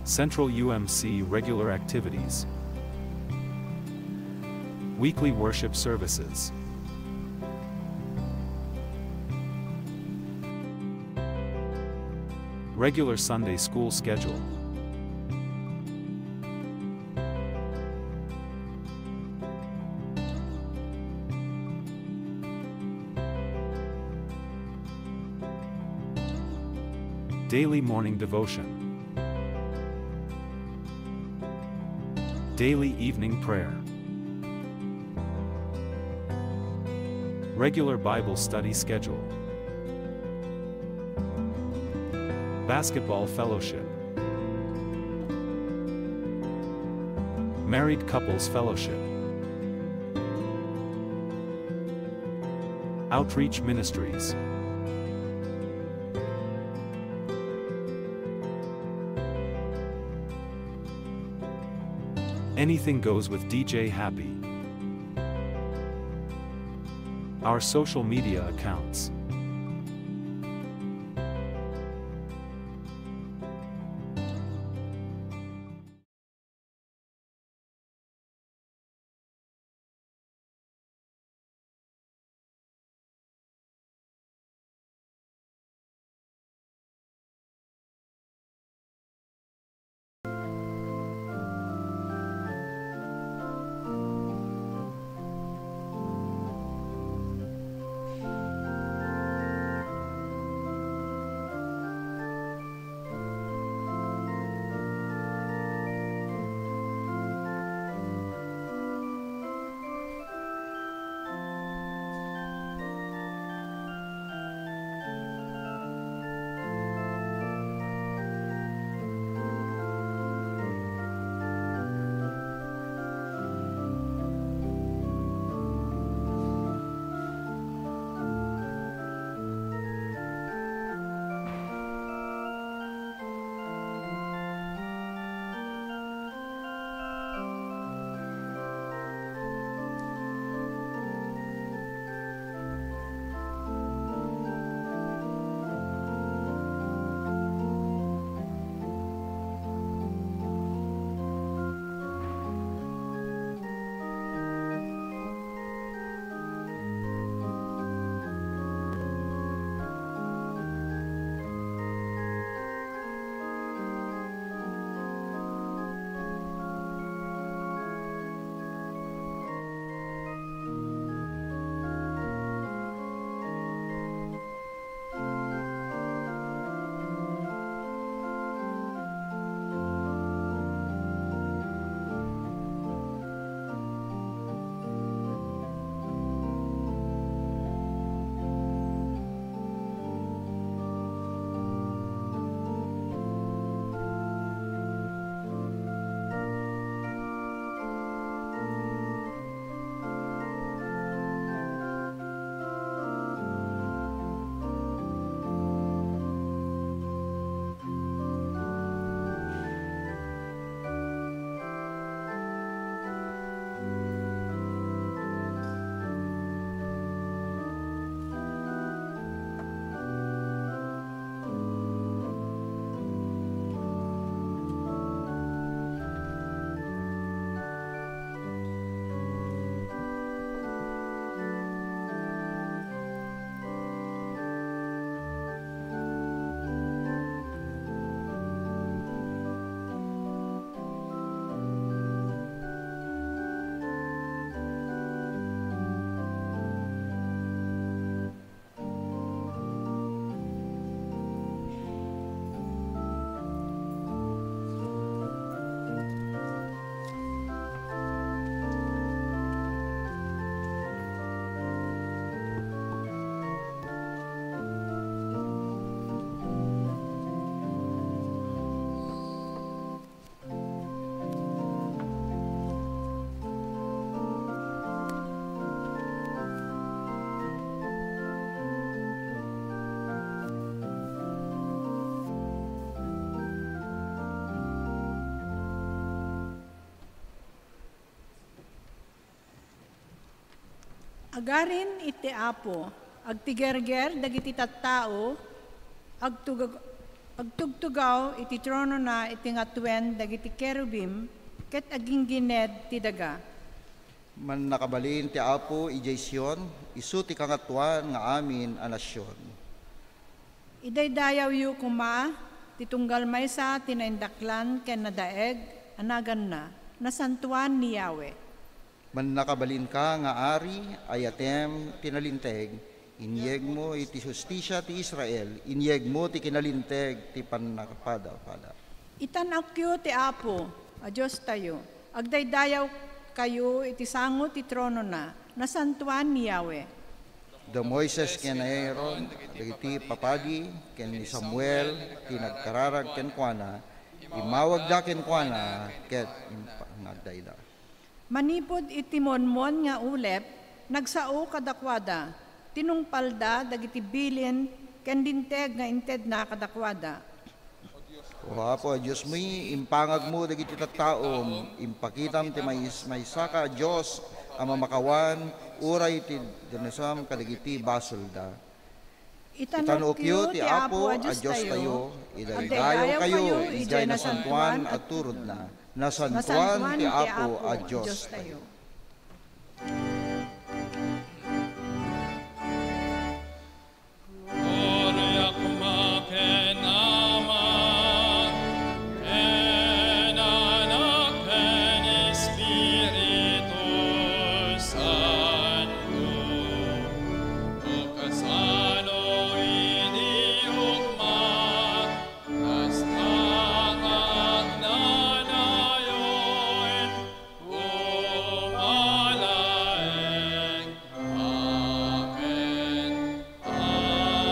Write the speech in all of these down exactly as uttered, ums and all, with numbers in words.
Central U M C regular activities. Weekly worship services. Regular Sunday school schedule. Daily morning devotion. Daily evening prayer. Regular Bible study schedule. Basketball fellowship. Married couples fellowship. Outreach ministries. Anything goes with D J Happy. Our social media accounts. Agarin iti Apo, agtigerger dagiti tattao, agtug-, Agtugtugaw iti tronona iti ngatuen dagiti kerubim ket aginggined ti daga. Mannakabalin ti Apo idiay Sion, isu ti kangatoan nga amin a nasion. Idaydayawyo koma ti tunggal maysa ti naindaklan ken nadaeg a naganna, nasantoan ni Yahweh. Mannakabalinka nga Ari, ayatem ti nalinteg, inyegmo iti hustisia ti Israel, inyegmo ti kinalinteg ti pannakapadapada. Itan-okyo ti Apo a Diostayo, agdaydayawkayo iti sango ti tronona, nasantoan ni Yahweh. Da Moises ken Aaron, dagiti papadi, ken ni Samuel ti nagkararag kenkuana, immawagda kenkuana ket impanagdayda. Manipud iti monmon nga ulep, nagsao kadakuada, tinungpalda dagiti bilin ken linteg nga intedna kadakuada. O Apo a Diosmi, impangagmo dagiti tattaom, impakitam ti mais-, maysaka a Dios a mamakawan, uray ti danusam kadagiti basolda. Itan-okyo ti Apo a Diostayo, idaydayawkayo idiay nasantoan a turodna. Nasantoan ti Apo a Diostayo. Gloria koma ken Ama, ken Anak, ken Espiritu Santo. O kasano idi ugma, kasta nga agnanayon, pumalaeng. Amen. Amen.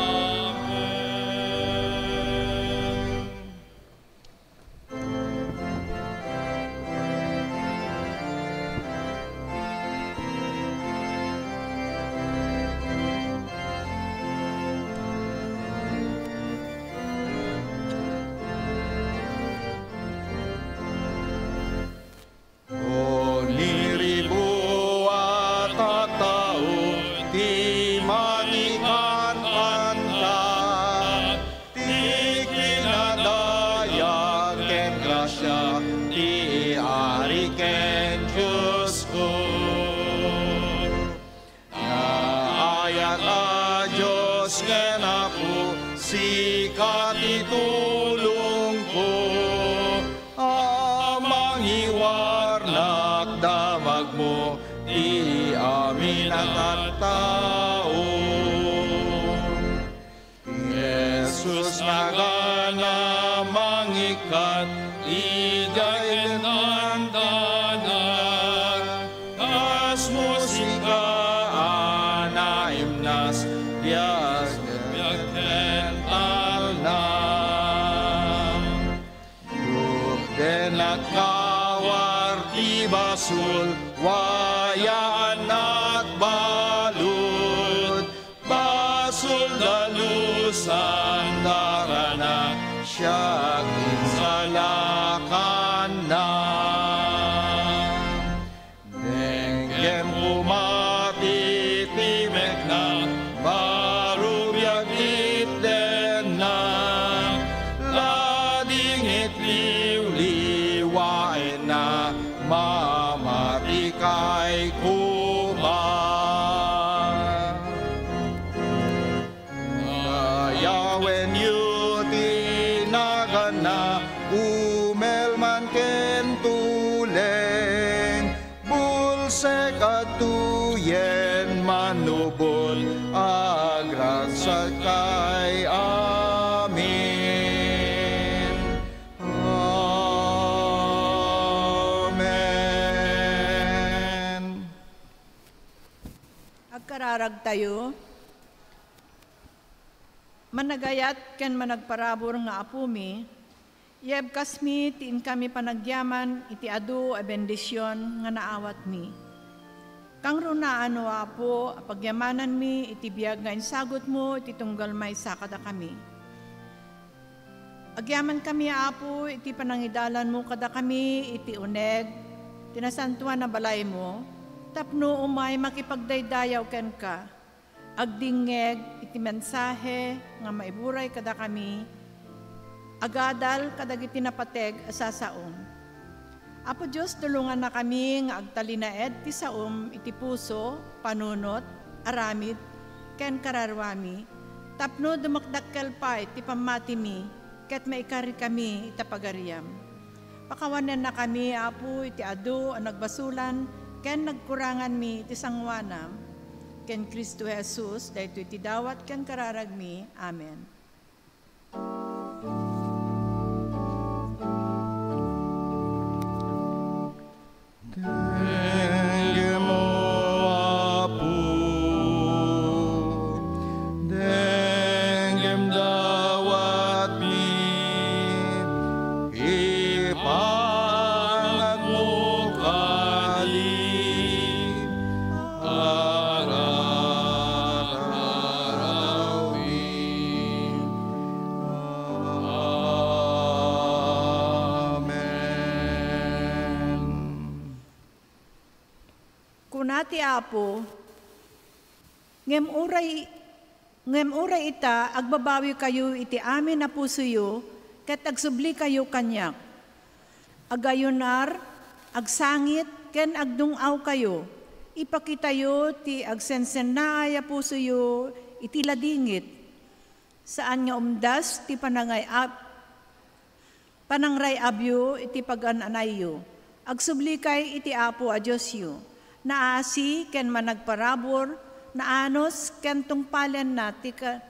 Oniribu a tattao ti mangikan-kanta, ti kinadayag ken grasia ti Ari ken Diosko. Naayat a Dios ken Apo, sika ti tulongko, a mangiwarnak damagmo ti amin a tattao. Ti Jesus nagana mangikkat idiay kantana, kas musika a naimnas, biag-biag ken talna. Rupden a kawar ti basol, wayaannak balud, basol dalusan darana, siak insalakanna. Denggem koma ti timekna, baro biag itdenna, lading it liwliwaenna, mamatikay koma. Dayawenyo ti naganna, umel man ken tuleng, bulsek adtoyen manubon, agragsakkay amin. Amen. Agkararagtayo. Managayat ken managparabur nga Apomi, iebkasmi ti inkami panagyaman iti adu a bendision nga naawatmi. Kangrunaan, O Apo, a pagyamananmi iti biag nga insagutmo iti tunggal maysa kadakami. Agyamankami, Apo, iti panangidalanmo kadakami iti uneg ti nasantoan a balaymo tapno umay makipagdaydayaw kenka. Agdingngeg iti mensahe nga maiburay kadakami agadal kadagiti napateg a sasaom. Apo Dios, tulongannakami nga agtalinaed ti saom iti puso, panunot, aramid, ken kararuami, tapno dumakdakkel pay ti pammatimi ket maikarikami ita pagariam. Pakawanennakami, Apo, iti adu a nagbasolan ken nagkuranganmi iti sangoanam. Ken Cristo Jesus, daytoy ti dawat ken kararagmi. Amen. Denggem, O Apo, denggem dawatmi, ipangagmo kadi, arararawmi. Amen. Kuna ti Apo, ngem uray, ngem uray ita, agbabawikayo iti amin a pusoyo ket agsublikayo kaniak. Agayunar, agsangit, ken agdung-awkayo. Ipakitayo ti agsensennaay a pusoyo iti ladingit. Saan nga umdas ti panangay-ab-, panangray-abyo iti pagan-anayyo. Agsublikay iti Apo a Diosyo. Naasi ken managparabur, naanus ken tungpalenna ti ka-,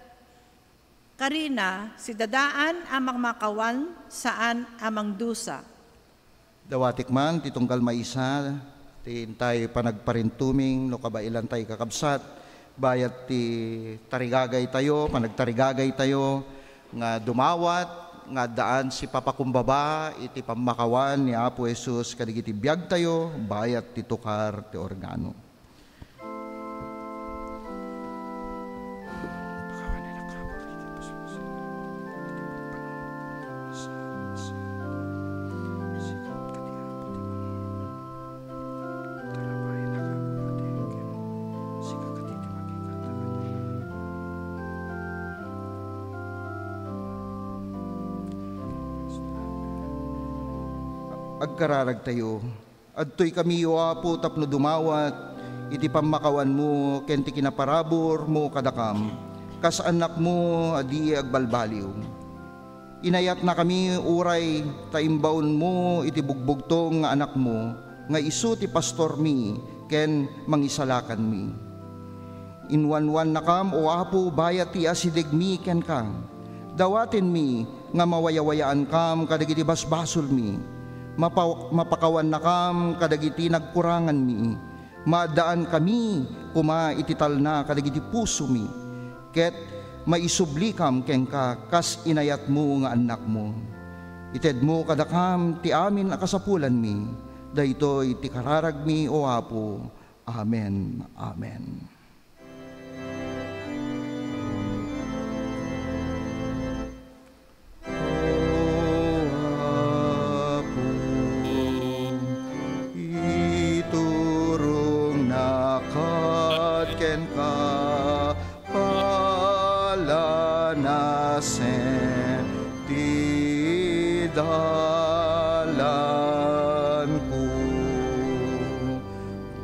karina, sidadaan a mangmakawan, saan a mangdusa. Dawatek man ti tunggal maysa, ti intay panagparintuming no kabaelan tay kakabsat, bayat ti tarigagaytayo, panagtarigagaytayo nga dumawat, nga addaan sipapakumbaba iti pammakawan ni Apo Jesus kadagiti biagtayo, bayat ti tukar ti organo. Agkararagtayo. Adtoykami, O Apo, tapno dumawat iti pammakawanmo ken ti kinaparaburmo kadakam, kas annakmo a di agbalbaliw. Inayatnakami uray ta imbaonmo iti bugbugtong nga Anakmo nga isu ti pastormi ken mangisalakanmi. Inwanwannakam, O Apo, bayat ti asidegmi kenka. Dawatenmi nga mawayawayaankam kadagiti basbasolmi. Mapa-, mapakawannakam kadagiti nagkuranganmi. Maaddaankami koma iti talna kadagiti pusomi. Ket maisublikam kenka kas inayatmo nga annakmo. Itedmo kadakam ti amin a kasapulanmi. Daytoy ti kararagmi, O Apo. Amen. Amen. O Apo, iturongnak kenka, palanasen ti dalanko.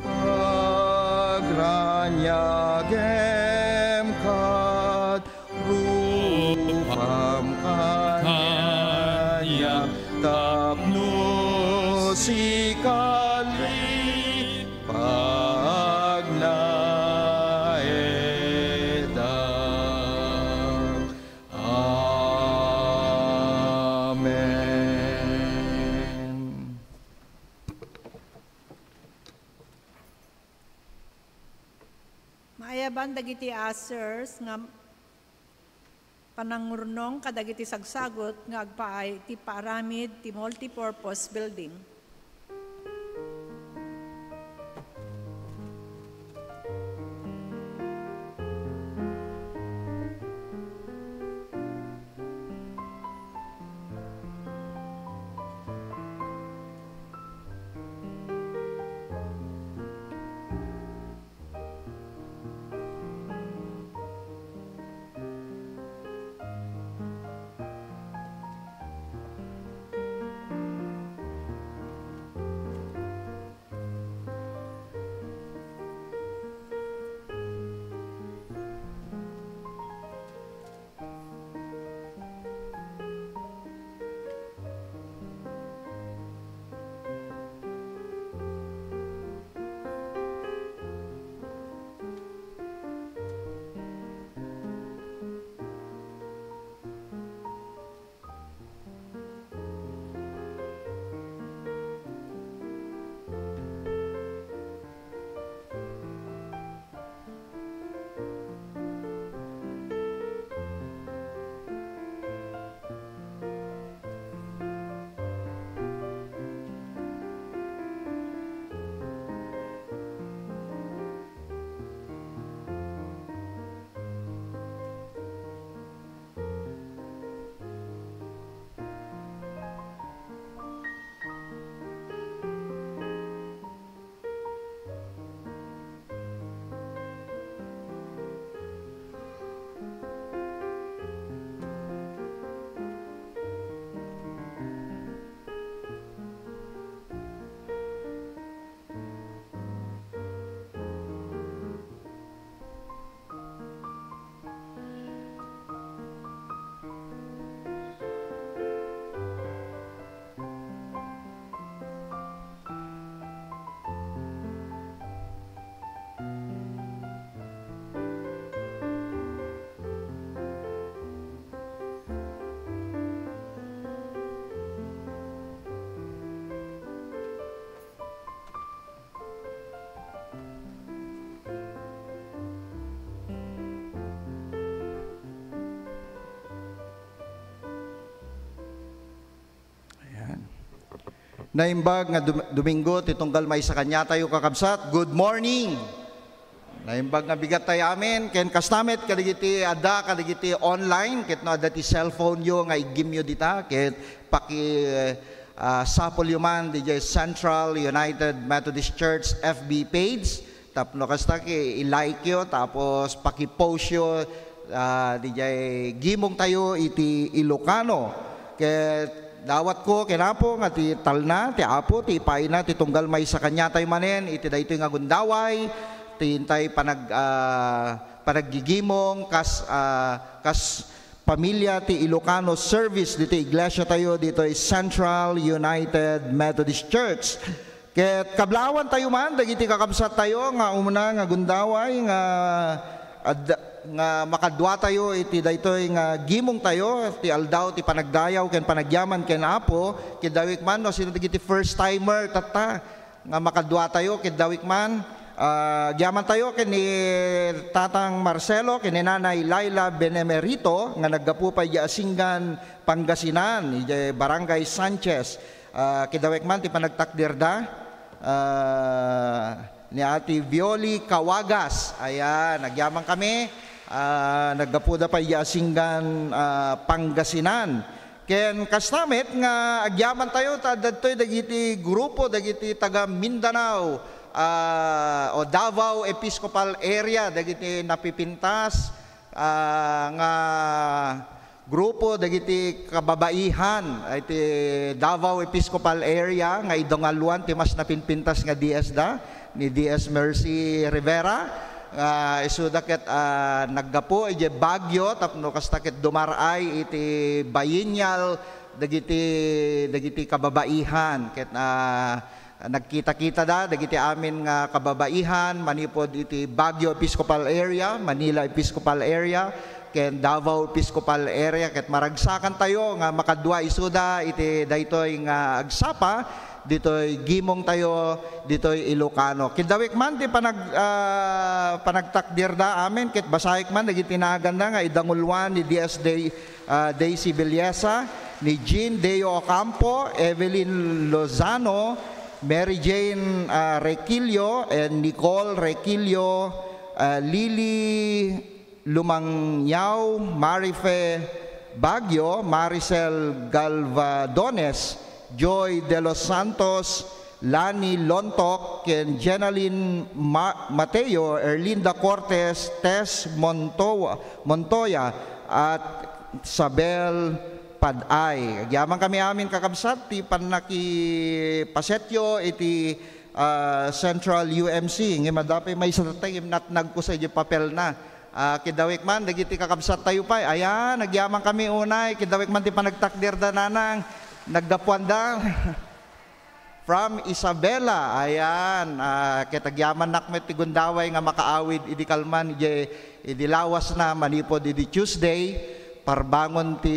Pagraniagem kad rupam kaniak tapno sika ti pagnaedak. Amen. Maayaban dagiti ushers nga panangngurnong kadagiti sagsagut nga agpaay iti paaramid ti multipurpose building. Naimbag nga Dum-, Domingo ti tunggal maysa kaniatayo, kakabsat. Good morning! Naimbag nga bigat tayo amin. Ken kastamit, kadagiti adda, kadagiti online, ket no adda ti cellphone yo nga iggimyo dita, ket paki, ah, sapol yo man didiay Central United Methodist Church F B page. Tapno kasta, ki-, i-like yo, tapos paki-post yo, ah, didiay gimong tayo iti Ilocano. Ket dawatko ken Apo nga ti talna ti Apo, ti ipaayna ti tunggal maysa kaniatayo manen iti daytoy nga gundaway, ti intay panag-, ah, panaggigimong kas, ah, kas pamilya ti Ilocano service ditoy iglesia tayo, ditoy Central United Methodist Church. Ket kablaawan tayo man dagiti kakabsat tayo nga umuna nga gundaway nga ad-, nga makadua tayo iti daytoy nga gimong tayo ti aldaw ti panagdayaw ken panagyaman ken Apo. Ket dawik man no sino dagiti first timer tatta nga makadua tayo, ket dawik man, ah, agyaman tayo ken ni Tatang Marcelo ken ni Nanay Laila Benemerito nga naggapu pay di Asingan, Pangasinan, idiay Barangay Sanchez. Ah, ket dawik man ti panagtakderda, ah, ni Ate Violi Cawagas. Ayan, agyaman kami. Ah, naggapuda pay di Asingan, ah, Pangasinan. Ken kasta met nga agyaman tayo ta dadtoy dagiti grupo dagiti taga Mindanao, ah, o Davao Episcopal Area, dagiti napipintas, ah, nga grupo dagiti kababaihan iti Davao Episcopal Area nga idungaluan ti mas napinpintas nga D S da, ni D S Mercy Rivera, nga isuda ket, ah, naggapu idiay Baguio tapno kasta ket dumar-ay iti biennial dagiti, dagiti kababaihan ket, ah, nagkita-kitada dagiti amin nga kababaihan manipud iti Baguio Episcopal Area, Manila Episcopal Area, ken Davao Episcopal Area, ket maragsakan tayo nga makadua isuda iti daytoy nga agsapa ditoy gimong tayo ditoy Ilocano. Ket dawik man ti panag-, ah, panagtakderda amin, ket basaek man dagiti naganna nga idanguluan ni D S Day, ah, Daisy Villesa, ni Jean Deo Ocampo, Evelyn Lozano, Mary Jane, ah, Requillo, and Nicole Requillo, ah, Lily Lumangñao, Marife Baguio, Maricel Galvadones, Joy De Los Santos, Lani Lontok, ken Jenaline Ma-, Mateo, Erlinda Cortez, Tess Monto-, Montoya, at Sabel Paday. Agyaman kami amin, kakabsat, ti pannakipasetyo iti, ah, Central U M C. Ngem adda pay maysa tatta nga imnatnag ko sa idiay papelna. Ah, kidawik man dagiti kakabsat tayo pay. Ayan, agyaman kami unay. Kidawik man ti panagtakderda, nanang. Naggapuanda. From Isabela. Ayan, ah, ket agyamannak met ti gundaway nga makaawid idi kalman, idi, idi lawasna manipud idi Tuesday, parbangon ti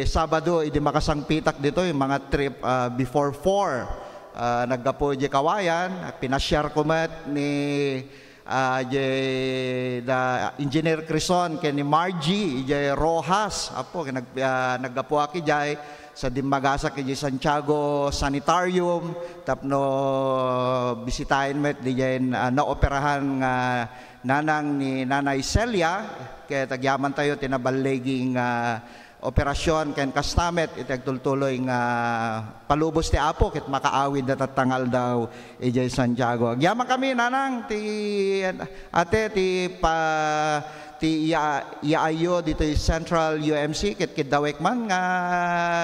Sabado, idi makasangpitak ditoy, mga trip, ah, before four. Ah, naggapu idiay Kawayan, pinasiarko met ni ah, idiay da Engineer Crison ken ni Margie, idiay Roxas. Apo, nag-, ah, naggapuak idiay sa dimmagasak idiay Santiago Sanitarium, tapno bisitaen met didiay, ah, naoperahan nga nanang ni Nanay Celia, ket agyaman tayo ti naballigi nga operasyon ken kasta met iti agtultuloy nga palubos ti Apo ket makaawid datatta nga aldaw idiay Santiago. Agyaman kami, nanang, ti, ate, ti pa-, ti iya-, iyaayyo ditoy Central U M C ket kidawek man nga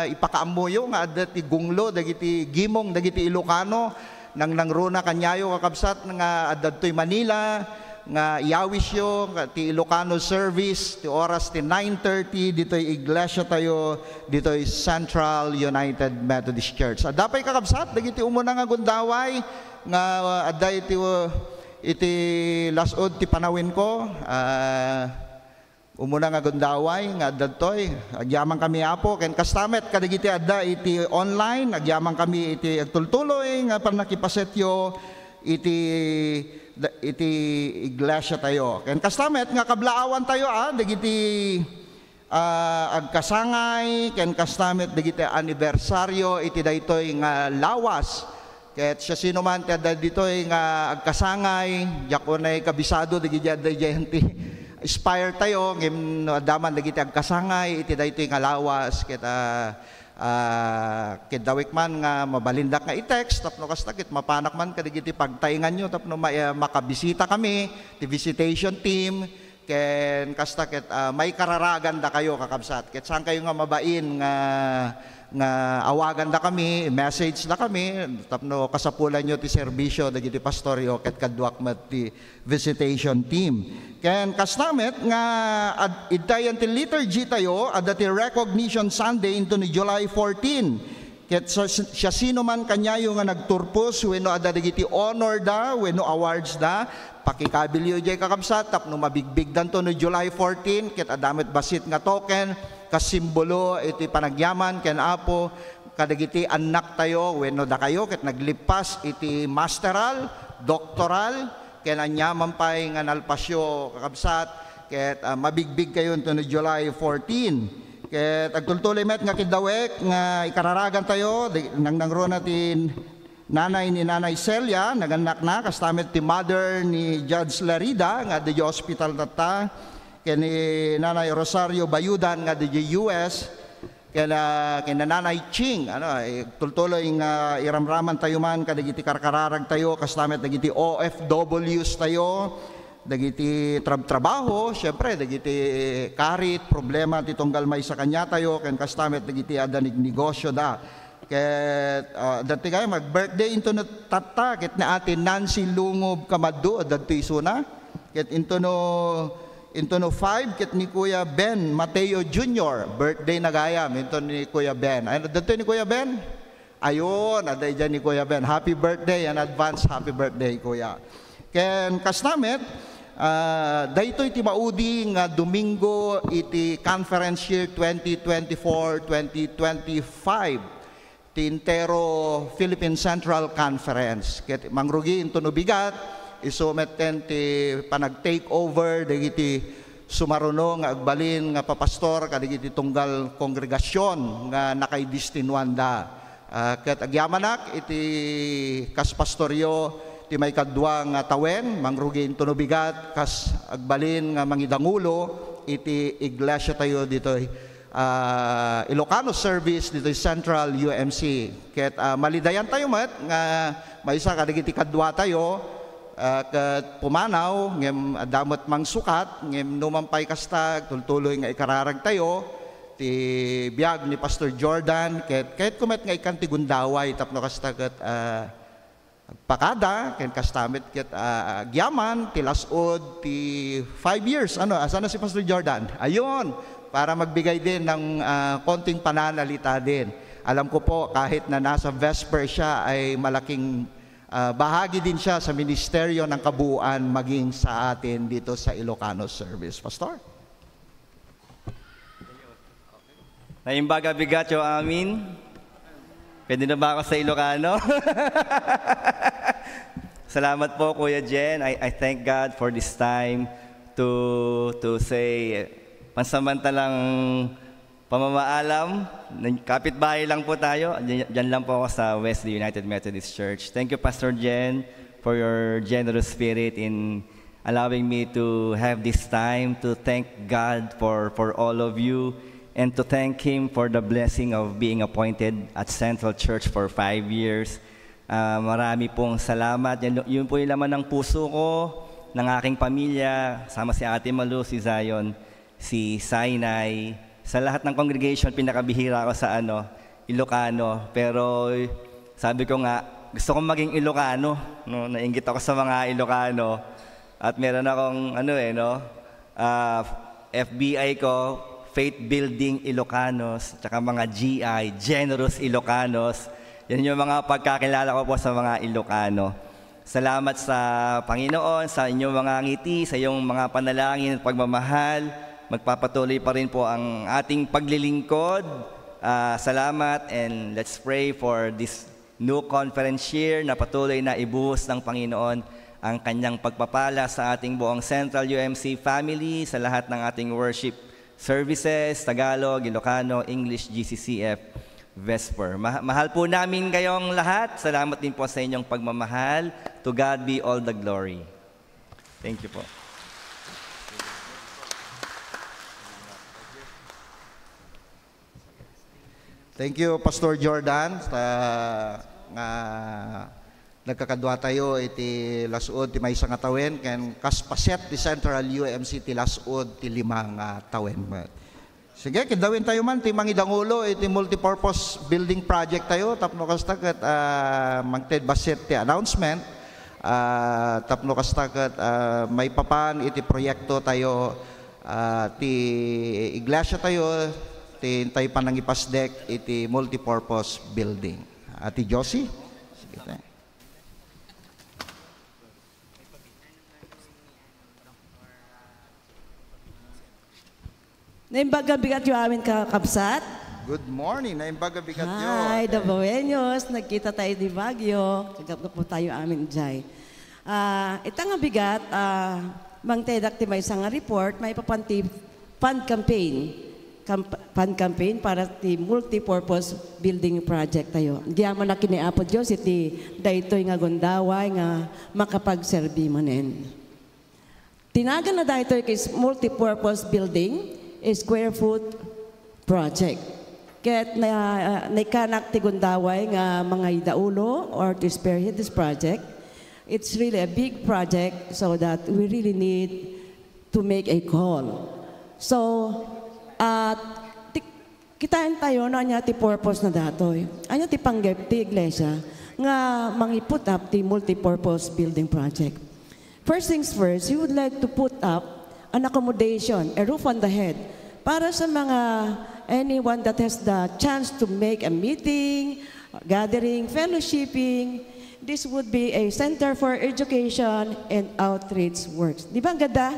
ipakaammoyo nga adda ti gunglo dagiti gimong dagiti Ilocano. Nangnangruna kaniayo, kakabsat, nga adda ditoy Manila, nga iyawisyo nga ti Ilocano service ti oras ti nine thirty ditoy iglesia tayo, ditoy Central United Methodist Church. Adda pay, kakabsat, dagiti umuna nga gundaway nga adda iti, iti las-ud ti panawenko. Ah, Umuna nga gundaway nga adda ditoy, agyaman kami, Apo, ken kasta met kadagiti adda iti online, agyaman kami iti agtultuloy nga pannakipasetyo iti, iti iglesia tayo. Ken kasta met nga kablaawan tayo, ah, dagiti, ah, agkasangay, ken kasta met dagiti anibersaryo iti daytoy nga lawas. Ket siasinoman ti adda ditoy nga agkasangay, diak unay kabisado dagiti adda idiay ti Inspire tayo, ngem no adda man dagiti agkasangay iti daytoy nga lawas, ket, ah, ah, ket dawek man nga mabalindak nga i-text tapno kasta ket mapanak man kadagiti pagtaenganyo tapno ma-, ah, makabisita kami, ti visitation team, ken kasta ket, ah, maikararagandakayo, kakabsat. Ket saankayo nga mabain nga, nga awagandakami, i-message dakami, tapno kasapulanyo ti serbisio dagiti pastoryo ket kaduak met ti visitation team. Ken kasta met nga ad-, idtayan ti liturgy tayo, adda ti Recognition Sunday into ni July fourteen. Ket sa-, siasinoman kaniayo nga nagturpos wenno adda dagiti honor da wenno awards da, pakikabilyo diay, kakabsat, tapno mabigbigdanto no July fourteen, ket adda met bassit nga token kas simbolo iti panagyaman ken Apo kadagiti annaktayo wenno dakayo ket naglippas iti masteral, doktoral, ken aniaman pay nga nalpasyo, kakabsat, ket, ah, mabigbigkayo inton July fourteen. Ket agtultuloy met nga kiddawek nga ikararagantayo, di-, nangnangruna ti nanay ni Nanay Celia, nagannakna, kasta met ti mother ni Judge Larida nga adda hospital tatta, ken ni Nanay Rosario Bayudan nga adda U S, ken, ah, ken Nanay Ching, ano, eh, tultuloy nga iramraman tayo man kadagiti karkararag tayo, kasta met dagiti O F Ws tayo, dagiti trab-, trabaho, siyempre, dagiti karit, problema ti tunggal maysa kaniatayo, ken kasta met dagiti adda neg-, negosyo da. Ket, ah, dati kay mag-birthday into no tatta, ket ni Ate Nancy Lungob Kamaddo, adda ti isuna. Ket into no, into no five, ket ni Kuya Ben Mateo Junior, birthday na gayam, into ni Kuya Ben. Ay, adda ni Kuya Ben? Ayun, adda idiay ni Kuya Ben. Happy birthday, an advance happy birthday, Kuya. Ken kasta met, ah, daytoy ti maudi nga Domingo iti conference year twenty twenty-four, twenty twenty-five ti entero Philippine Central Conference. Ket mangrugi into no bigat, isu metten ti panag-take over dagiti sumaruno nga agbalin nga papastor kadagiti tunggal kongregasion nga nakaidestinuanda. Ah, ket agyamanak iti kas pastoryo ti maikadua nga tawen, mangrugi into no bigat kas agbalin nga mangidangulo iti iglesia tayo ditoy, ah, Ilocano service ditoy Central U M C. Ket, ah, malidayan tayo met nga maysa kadagiti kadua tayo, ah, ket pumanaw, ngem adda met mangsukat, ngem numan pay kasta, tultuloy nga ikararag tayo ti biag ni Pastor Jordan, ket, ket kayatko met nga ikkan ti gundaway tapno kasta ket, ah, agpakada, ken kasta met ket, ah, agyaman ti las-ud ti five years. Ano, asan na si Pastor Jordan? Ayun, para magbigay din ng, ah, konting pananalita din. Alam ko po, kahit na nasa vesper siya, ay malaking ah, bahagi din siya sa ministeryo ng kabuuan maging sa atin dito sa Ilocano Service. Pastor? Naimbag a bigat yo amin. Pwede na ba ako sa Ilocano? Salamat po, Kuya Jen. I, I thank God for this time to, to say pansamantalang pamamaalam. Kapitbahay lang po tayo. Diyan, diyan lang po ako sa Wesley United Methodist Church. Thank you, Pastor Jen, for your generous spirit in allowing me to have this time to thank God for, for all of you and to thank Him for the blessing of being appointed at Central Church for five years. Ah, marami pong salamat. Yan, yun po yung laman ng puso ko, ng aking pamilya, sama si Ate Malu, si Zion, si Sinai. Sa lahat ng congregation, pinakabihira ako sa, ano, Ilocano. Pero sabi ko nga, gusto kong maging Ilocano, no? Nainggit ako sa mga Ilocano. At meron akong, ano, eh, no? Ah, F B I ko, Faith Building Ilocanos, tsaka mga G I, Generous Ilocanos. Yan yung mga pagkakilala ko po sa mga Ilocano. Salamat sa Panginoon, sa inyong mga ngiti, sa iyong mga panalangin at pagmamahal. Magpapatuloy pa rin po ang ating paglilingkod. Ah, salamat, and let's pray for this new conference year na patuloy na ibuhos ng Panginoon ang kanyang pagpapala sa ating buong Central U M C family, sa lahat ng ating worship services, Tagalog, Ilocano, English, G C C F, Vesper. Ma- mahal po namin kayong lahat. Salamat din po sa inyong pagmamahal. To God be all the glory. Thank you po. Thank you, Pastor Jordan, sa nga nagkakadua tayo iti lasud ti maysa nga tawen ken kas paset ti Central U M C ti lasud ti lima nga tawen met. Sige, kidawin tayo man ti mangidangulo iti multipurpose building project tayo tapno kasta ket ah, mangted bassit ti announcement ah, tapno kasta ket ah, maipapan iti proyekto tayo ah, ti iglesia tayo ti intay panangipasdek iti multipurpose building. Ate Josie? Sige tayo. Naimbag a bigat yo amin kakabsat. Good morning. Naimbag a bigat yo. Hi, Dabawenyos. Nagkita tayo di Baguio. Kagapgapo tayo amin jay. Ah, ita nga bigat, ah, mangtedak ti maysa nga report, maipapan ti fund campaign. Camp- fund campaign para ti multipurpose building project tayo. Diyaman na kini Apo Dios iti daytoy nga gundaway nga makapagserbi manen. Tinagan na daytoy ket multipurpose building, a square foot project. Ket na, naikanak ti gundaway nga mangaidaulo or to spearhead this project. It's really a big project so that we really need to make a call. So, at ti- Kitaen tayo no ania ti purpose na datoy. Ania ti panggep ti iglesia nga mangi-put up ti multipurpose building project. First things first, we would like to put up an accommodation, a roof on the head para sa mga anyone that has the chance to make a meeting, gathering, fellowshipping. This would be a center for education and outreach works. Di ba ang ganda?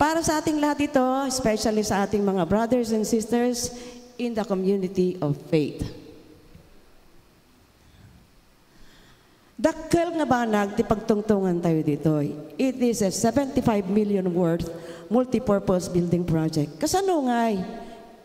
Para sa ating lahat ito, especially sa ating mga brothers and sisters in the community of faith. Dakkel nga banag ti pagtungtungan tayo ditoy. It is a seventy-five million worth multipurpose building project. Kasano ngay?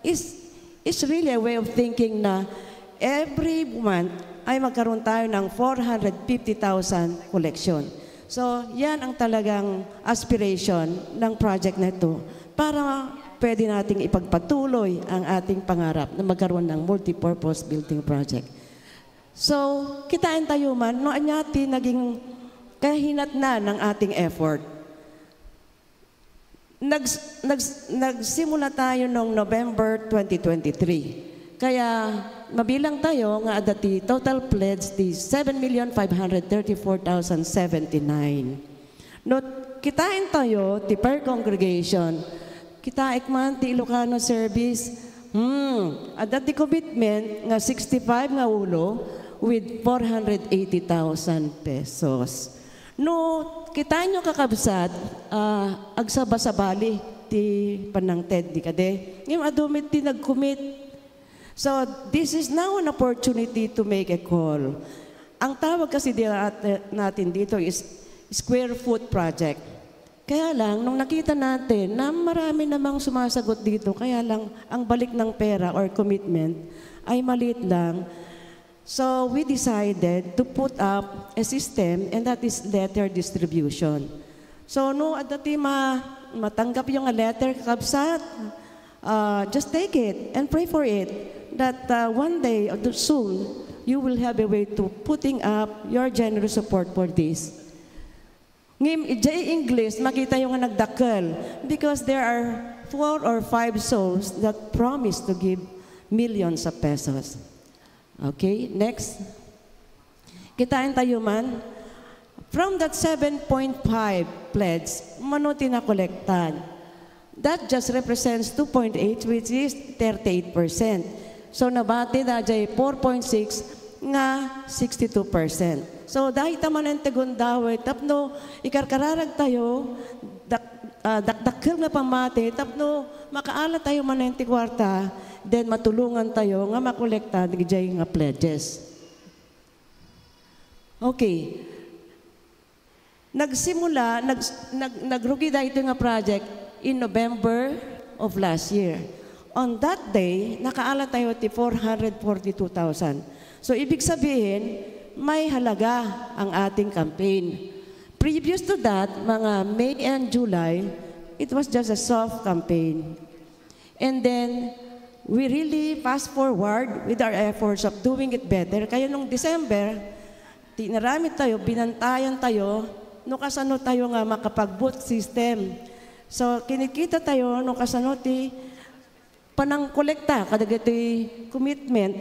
Is, is really a way of thinking na every month ay magkaroon tayo ng four hundred fifty thousand collection. So, yan ang talagang aspiration ng project na ito para pwede nating ipagpatuloy ang ating pangarap na magkaroon ng multipurpose building project. So, kitain tayo man, no, anya ti naging kahinatnan ng ating effort. Nags, nags, nagsimula tayo noong November twenty twenty-three. Kaya mabilang tayo nga adda ti total pledge ti seven million five hundred thirty-four thousand seventy-nine. No kitain tayo ti per congregation, kitaek man ti Ilocano service. Hmm, adda ti commitment nga sixty-five nga ulo with four hundred eighty thousand pesos. No kitaenyo, kakabsat, ah, agsabasabali ti panangted di kadi. Ngem adu met ti nagkumit. So, this is now an opportunity to make a call. Ang tawag kasi di nat-, natin dito is square foot project. Kaya lang, nung nakita natin na marami namang sumasagot dito, kaya lang ang balik ng pera or commitment ay maliit lang. So we decided to put up a system, and that is letter distribution. So no adda ti ma-, matanggapyo nga letter, kakabsat, uh, just take it and pray for it that uh, one day or soon you will have a way to putting up your generous support for this. Ngem idiay English, makitayo nga nagdakkel because there are four or five souls that promise to give millions of pesos. Okay, next. Kitain tayo man, from that seven point five pledge, mano ti nakolektan? That just represents two point eight, which is thirty-eight percent. So nabati daydiay four point six nga sixty-two percent. So dayta manen ti gundaway tapno ikarkararag tayo, dak, ah, dakdakkel nga pammati tapno makaala tayo manen ti kuarta, then matulongan tayo nga makolekta daydiay nga pledges. Okay. Nagsimula, nag, nag, nagrugi daytoy nga project in November of last year. On that day, nakaala tayo ti four hundred forty-two thousand. So, ibig sabihin, may halaga ang ating campaign. Previous to that, mga May and July, it was just a soft campaign. And then, we really fast forward with our efforts of doing it better. Kaya nung December, tinaramid tayo, binantayan tayo, no kasano tayo nga makapag-booth system. So, kinikita tayo, no kasano ti panangkolekta kadagiti commitment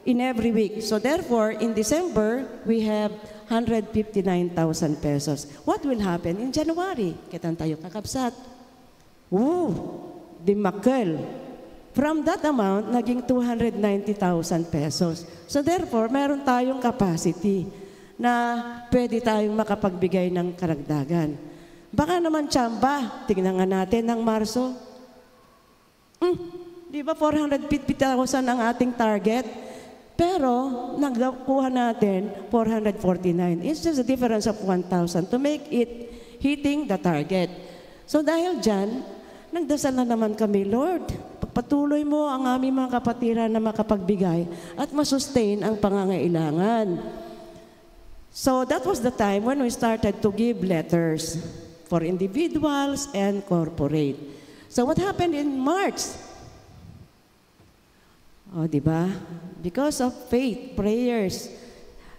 in every week. So, therefore, in December, we have hundred fifty-nine thousand pesos. What will happen in January? Kitan tayo, kakabsat. Woo! Dimmakkel. From that amount, naging two hundred ninety thousand pesos. So therefore, meron tayong capacity na pwede tayong makapagbigay ng karagdagan. Baka naman tsamba, tingnan nga natin ng Marso. Hmm, di ba four hundred fifty thousand ang ating target? Pero nakuha natin four hundred forty-nine. It's just a difference of one thousand to make it hitting the target. So dahil dyan, nagdasal na naman kami, "Lord, pagpatuloy mo ang aming mga kapatiran na makapagbigay at masustain ang pangangailangan." So that was the time when we started to give letters for individuals and corporate. So what happened in March? Oh, di ba? Because of faith, prayers,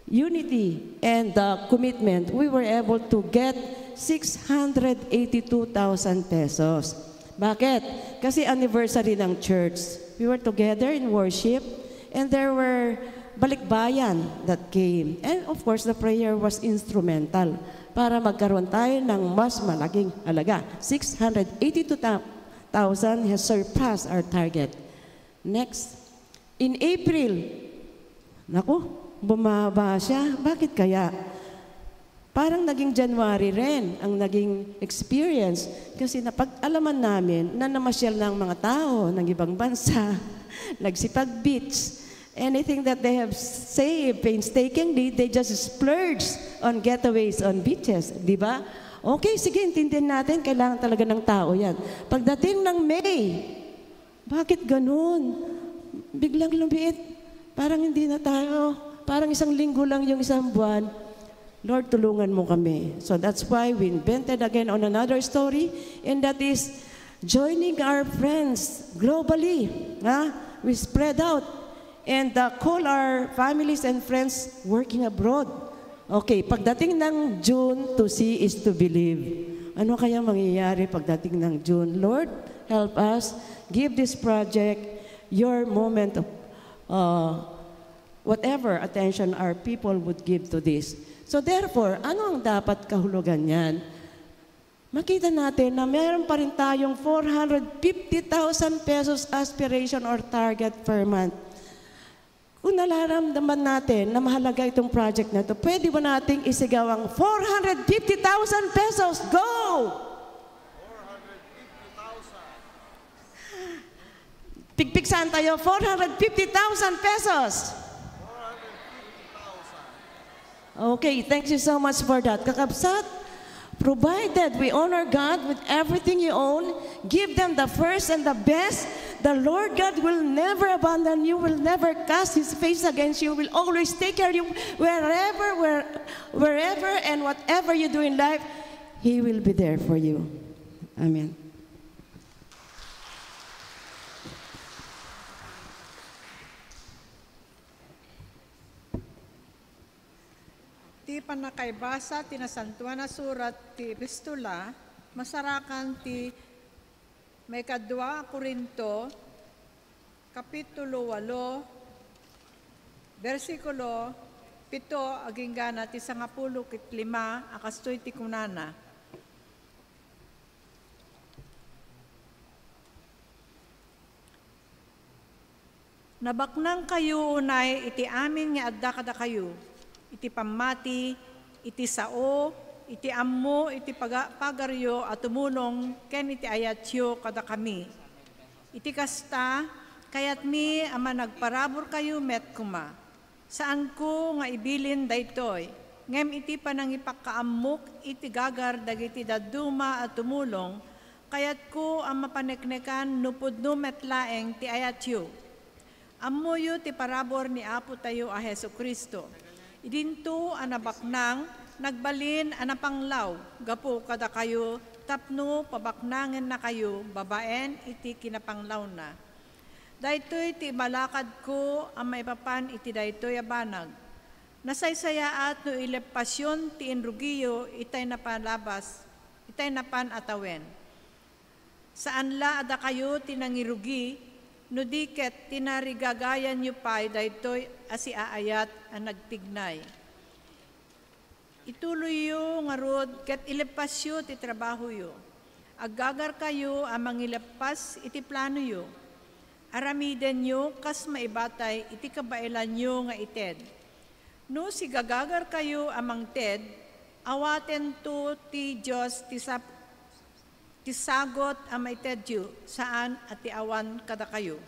unity, and, uh, commitment, we were able to get six hundred eighty-two thousand pesos. Bakit? Kasi anniversary ng church. We were together in worship, and there were balikbayan that came. And of course, the prayer was instrumental para magkaroon tayo ng mas malaking halaga. Six hundred eighty-two thousand has surpassed our target. Next. In April, naku, bumaba siya. Bakit kaya? Parang naging January rin ang naging experience kasi napag-alaman namin na namasyal na ang mga tao ng ibang bansa, nagsipag-beach. Anything that they have saved painstakingly, they just splurge on getaways on beaches, di ba? Okay, sige, intindihan natin, kailangan talaga ng tao yan. Pagdating ng May, bakit ganun? Biglang lumiit. Parang hindi na tayo, parang isang linggo lang yung isang buwan. Lord, tulungan mo kami. So that's why we invented again on another story, and that is joining our friends globally. Ha? We spread out and, uh, call our families and friends working abroad. Okay, pagdating ng June, to see is to believe. Ano kaya mangyayari pagdating ng June? Lord, help us. Give this project your moment of, uh, whatever attention our people would give to this. So therefore, ano ang dapat kahulugan niyan? Makita natin na meron pa rin tayong four hundred fifty thousand pesos aspiration or target per month. Kung nararamdaman natin na mahalaga itong project na ito, pwede ba nating isigaw ang four hundred fifty thousand pesos? Go! Pigpigsahan tayo, four hundred fifty thousand pesos. Okay, thank you so much for that. Kakabsat, provided we honor God with everything you own, give them the first and the best, the Lord God will never abandon you, will never cast His face against you, will always take care of you wherever, where, wherever and whatever you do in life, He will be there for you. Amen. Ti pannakaibasa ti Nasantoan a Surat ti Epistola, masarakan ti maikadua a Corinto, Kapitulo walo, bersikulo pito agingga na ti sangapulo ket lima a kastoy ti kunana, "Nabaknangkayo unay iti amin nga adda kadakayo, iti pammati, iti sao, iti ammo, iti paga-, pagaryo a tumulong ken iti ayatyo kadakami. Iti kasta, kayatmi a managparaburkayo met koma. Saanko nga ibilin daytoy, ngem iti panangipakaammok iti gagar dagiti dadduma a tumulong, Kayatko a mapaneknekan no pudno met laeng ti ayatyo. Ammoyo ti parabur ni Apotayo a Jesu-Cristo. Idinto a nabaknang, nagbalin a napanglaw gapu kadakayo tapno pabaknangennakayo babaen iti kinapanglawna. Daytoy ti ibalakadko a maipapan iti daytoy a banag. Nasaysayaat no ileppasion ti inrugiyo itay napalabas, itay napan a tawen. Saan la a dakayo ti nangirugi, no di ket tinarigagayanyo pay daytoy a siaayat a nagtignay. Ituloyyo ngarud ket ileppasyo ti trabahoyo. Aggagarkayo a mangileppas iti planoyo. Aramidenyo kas maibatay iti kabaelanyo nga ited. No sigagagarkayo a mangted, awatento ti Dios ti sap-, ti sagut a maitedyo, saan a ti awan kadakayo.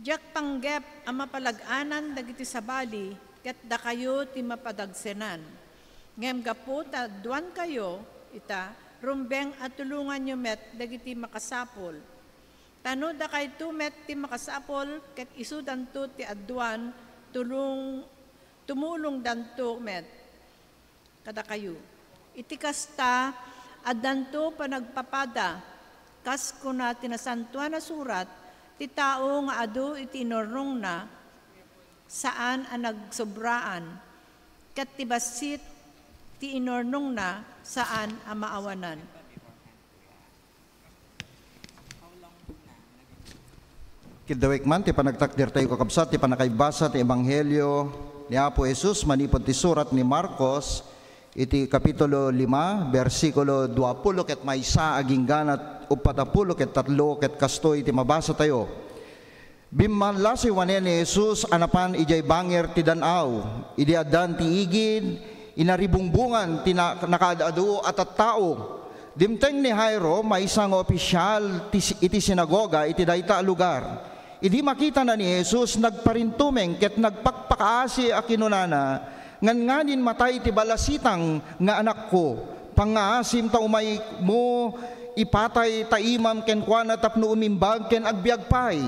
Diak panggep a mapalag-anan dagiti sabali ket dakayo ti mapadagsenan. Ngem gapu ta aduankayo ita, rumbeng a tulonganyo met dagiti makasapul. Ta no dakayto met ti makasapul ket isudanto ti aduan, tulong-, tumulongdanto met kadakayo. Iti kasta, addanto panagpapada, kas kuna ti Nasantoan a Surat, ti tao nga adu iti inurnongna, saan a nagsobraan, ket ti bassit ti inurnongna, saan a maawanan. Kiddawek man ti panagtakdertayo, kakabsat, ti pannakaibasa ti Ebanghelio ni Apo Jesus manipud ti surat ni Marcos, iti kapitulo lima, bersikulo duapulo ket maysa agingga uppat a pulo ket tatlo, ket kastoy ti mabasatayo. Bimmallasiwanen ni Jesus a napan idiay bangir ti dan-aw. Idi addan ti igid, inaribungbongan ti na-, nakaad-adu a tattao. Dimteng ni Jairo, maysa nga opisial ti si-, iti sinagoga iti dayta a lugar. Idi makitana ni Jesus, nagparintumeng ket nagpakpakaasi a kinunana, "Ngannganin matay ti balasitang nga anakko. Pangngaasim ta umaymo ipatay ta imam kenkuana tapno umimbag ken agbiag pay."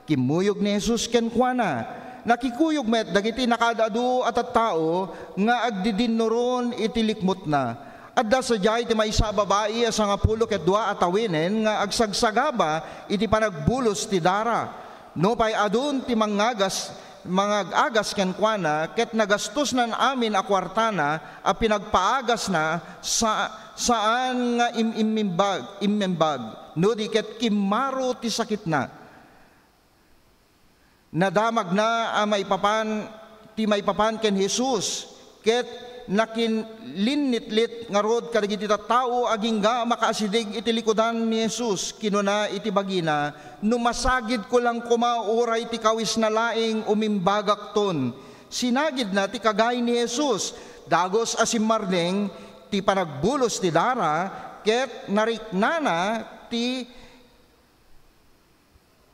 Kimmuyog ni Jesus kenkuana. Nakikuyog met dagiti nakaad-adu a tattao nga agdidinnuron iti likmutna. Adda sadiay ti maysa a babai a sangapulo ket dua a tawinen nga agsagsagaba iti panagbulos ti dara. Nupay adun ti mangagas, mangag-agas kenkuana ket nagastosnan amin a kuartana a pinagpaagasna, sa-, saan nga im-, immimbag, immimbag, no di ket kimmaro ti sakitna. Nadamagna a maipapan, ti maipapan ken Jesus, ket nakinlinnitlit ngarud kadagiti tattao agingga a makaasideg iti likudan ni Jesus. Kinuna iti bagina, "No masagidko lang koma uray ti kawisna laeng, umimbagakton." Sinagidna ti kagay ni Jesus. Dagus a simmarneng ti panagbulos ti dara, ket nariknana ti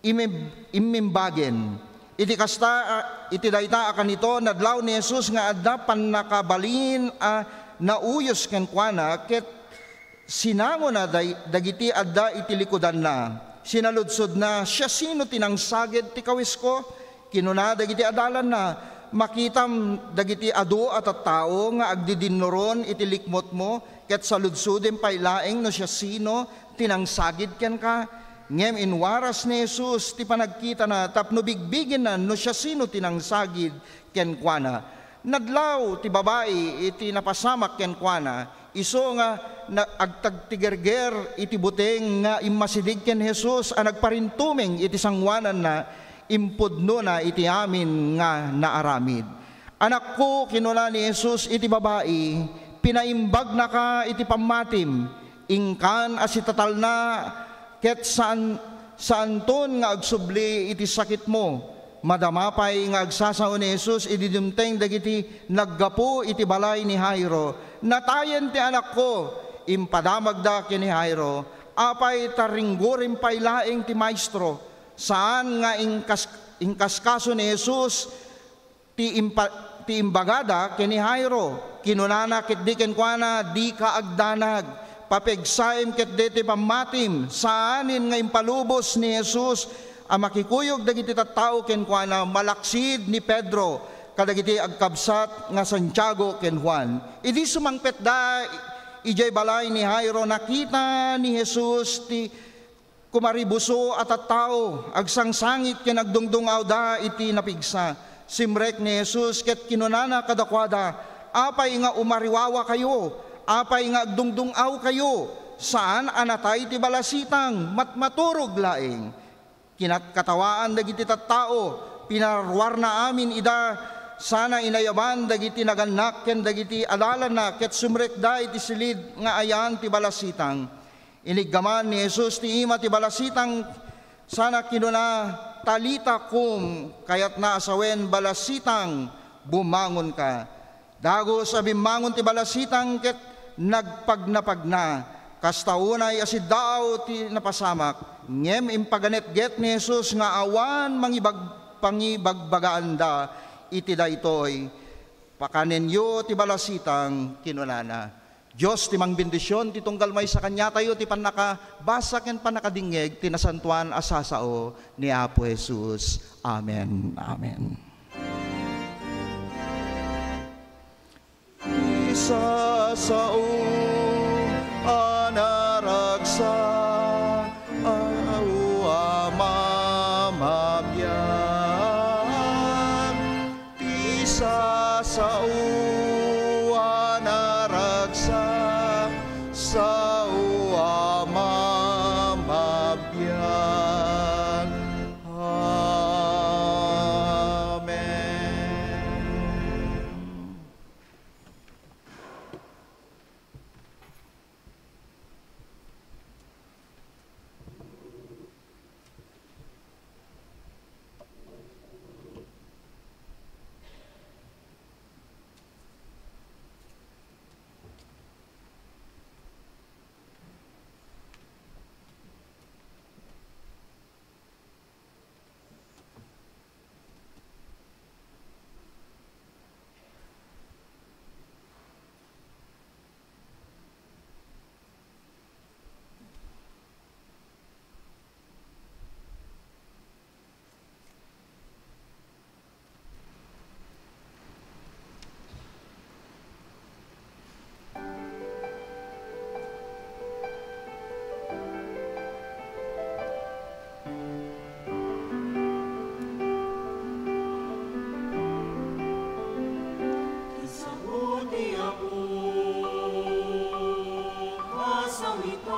imim-, immimbagen. Iti kasta, a, iti dayta a kanito, nadlaw ni Jesus nga adda pannakabalin a nauyos kenkuana, ket sinangona day-, dagiti adda iti likudanna. Sinaludsodna, "Siasino ti nangsagid ti kawisko?" Kinuna dagiti adalanna, "Makitam dagiti adu a tattao nga agdidinnuron iti likmutmo, ket saludsodem pay laeng no siasino ti nangsagid kenka." Ngem inwaras ni Jesus ti panagkitana tapno bigbigenna no siasino ti nangsagid kenkuana. Nadlaw ti babai iti napasamak kenkuana, isu nga na-, agtagtigerger iti buteng nga immasideg ken Jesus a nagparintumeng iti sangoananna, impudnona iti amin nga naaramid. "Anakko," kinuna ni Jesus iti babai, "pinaimbagnaka iti pammatim. Inkan a sitatalna ket saan, saanton nga agsubli iti sakitmo." Madama pay nga agsasao ni Jesus idi dimteng dagiti naggapu iti balay ni Jairo. "Natayen ti anakko." Impadamagda ken ni Jairo, "Apay ta ringgorem pay laeng ti Maestro? Saan nga inkas-, inkaskaso ni Jesus ti impa-, ti imbagada ken ni Jairo. Kinunana ketdi kenkuana, "Dika agdanag. Papigsaem ket daytoy pammatim, saanen nga impalubos ni Jesus a makikuyog dagiti tattao kenkuana malaksid ni Pedro kadagiti agkabsat nga Santiago ken Juan. Idi sumangpetda idiay balay ni Jairo, nakita ni Jesus ti kumaribuso a tattao, agsangsangit ken agdungdung-awda iti napigsa. Simrek ni Jesus ket kinunana kadakuada, "Apay nga umariwawakayo? Apay nga agdungdung-awkayo? Saan a natay ti balasitang, matmaturog laeng." Kinatkatawaan dagiti tattao, pinaruarna amin ida, sana inayaban dagiti nagannak ken dagiti adalanna ket sumrekda iti silid nga ayan ti balasitang. Iniggaman ni Jesus ti ima ti balasitang sana kinuna, "Talita kum," kayatna a sawen, "Balasitang, bumangonka." Dagus a bimmangon ti balasitang ket nagpagnapagna. Kasta unay a siddaaw ti napasamak, ngem impaganetget ni Jesus nga awan mangibag-, pangibagbagaanda iti daytoy. "Pakanenyo ti balasitang," kinunana. Dios ti mangbendision ti tunggal maysa kaniatayo ti pannakabasa ken pannakadingngeg ti nasantoan a sasao ni Apo Jesus. Amen. Amen. Ti sasao a naragsak a mamabiag. Ti sasao a naragsak, sao a mamabiag. Amen. Ti sango ti Apo a sangitan,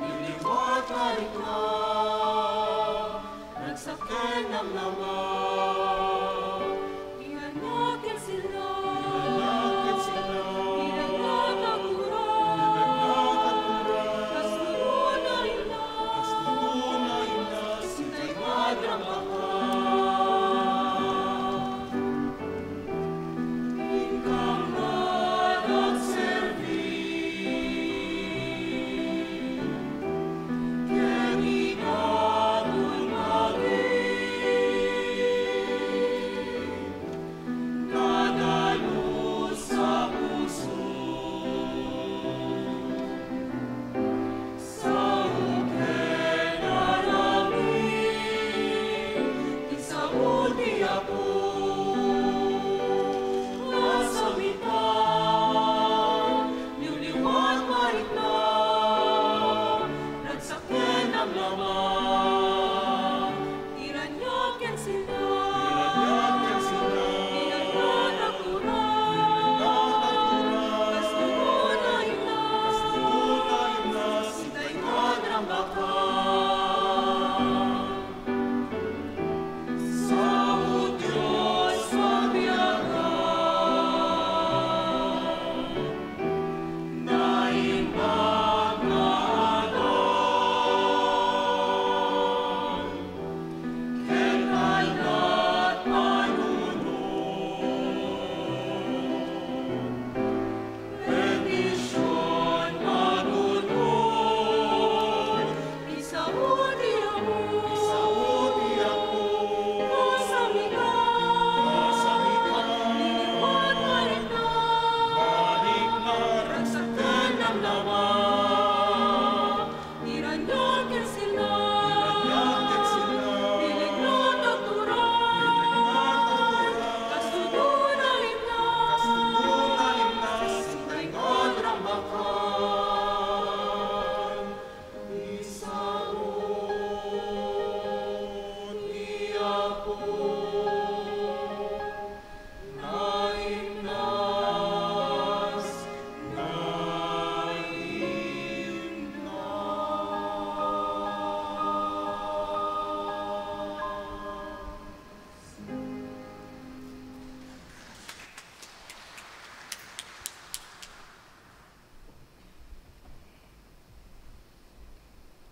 niliwat nga rikna, ragsak ken namnama. Inannak ken sila. Inannak ken sila. Inannak a turay. Inannak a turay. Kastoy a innak. Kastoy a innak. Sintay nga agrampaka. Inkam nga agserbi. Ken idaton nga agin.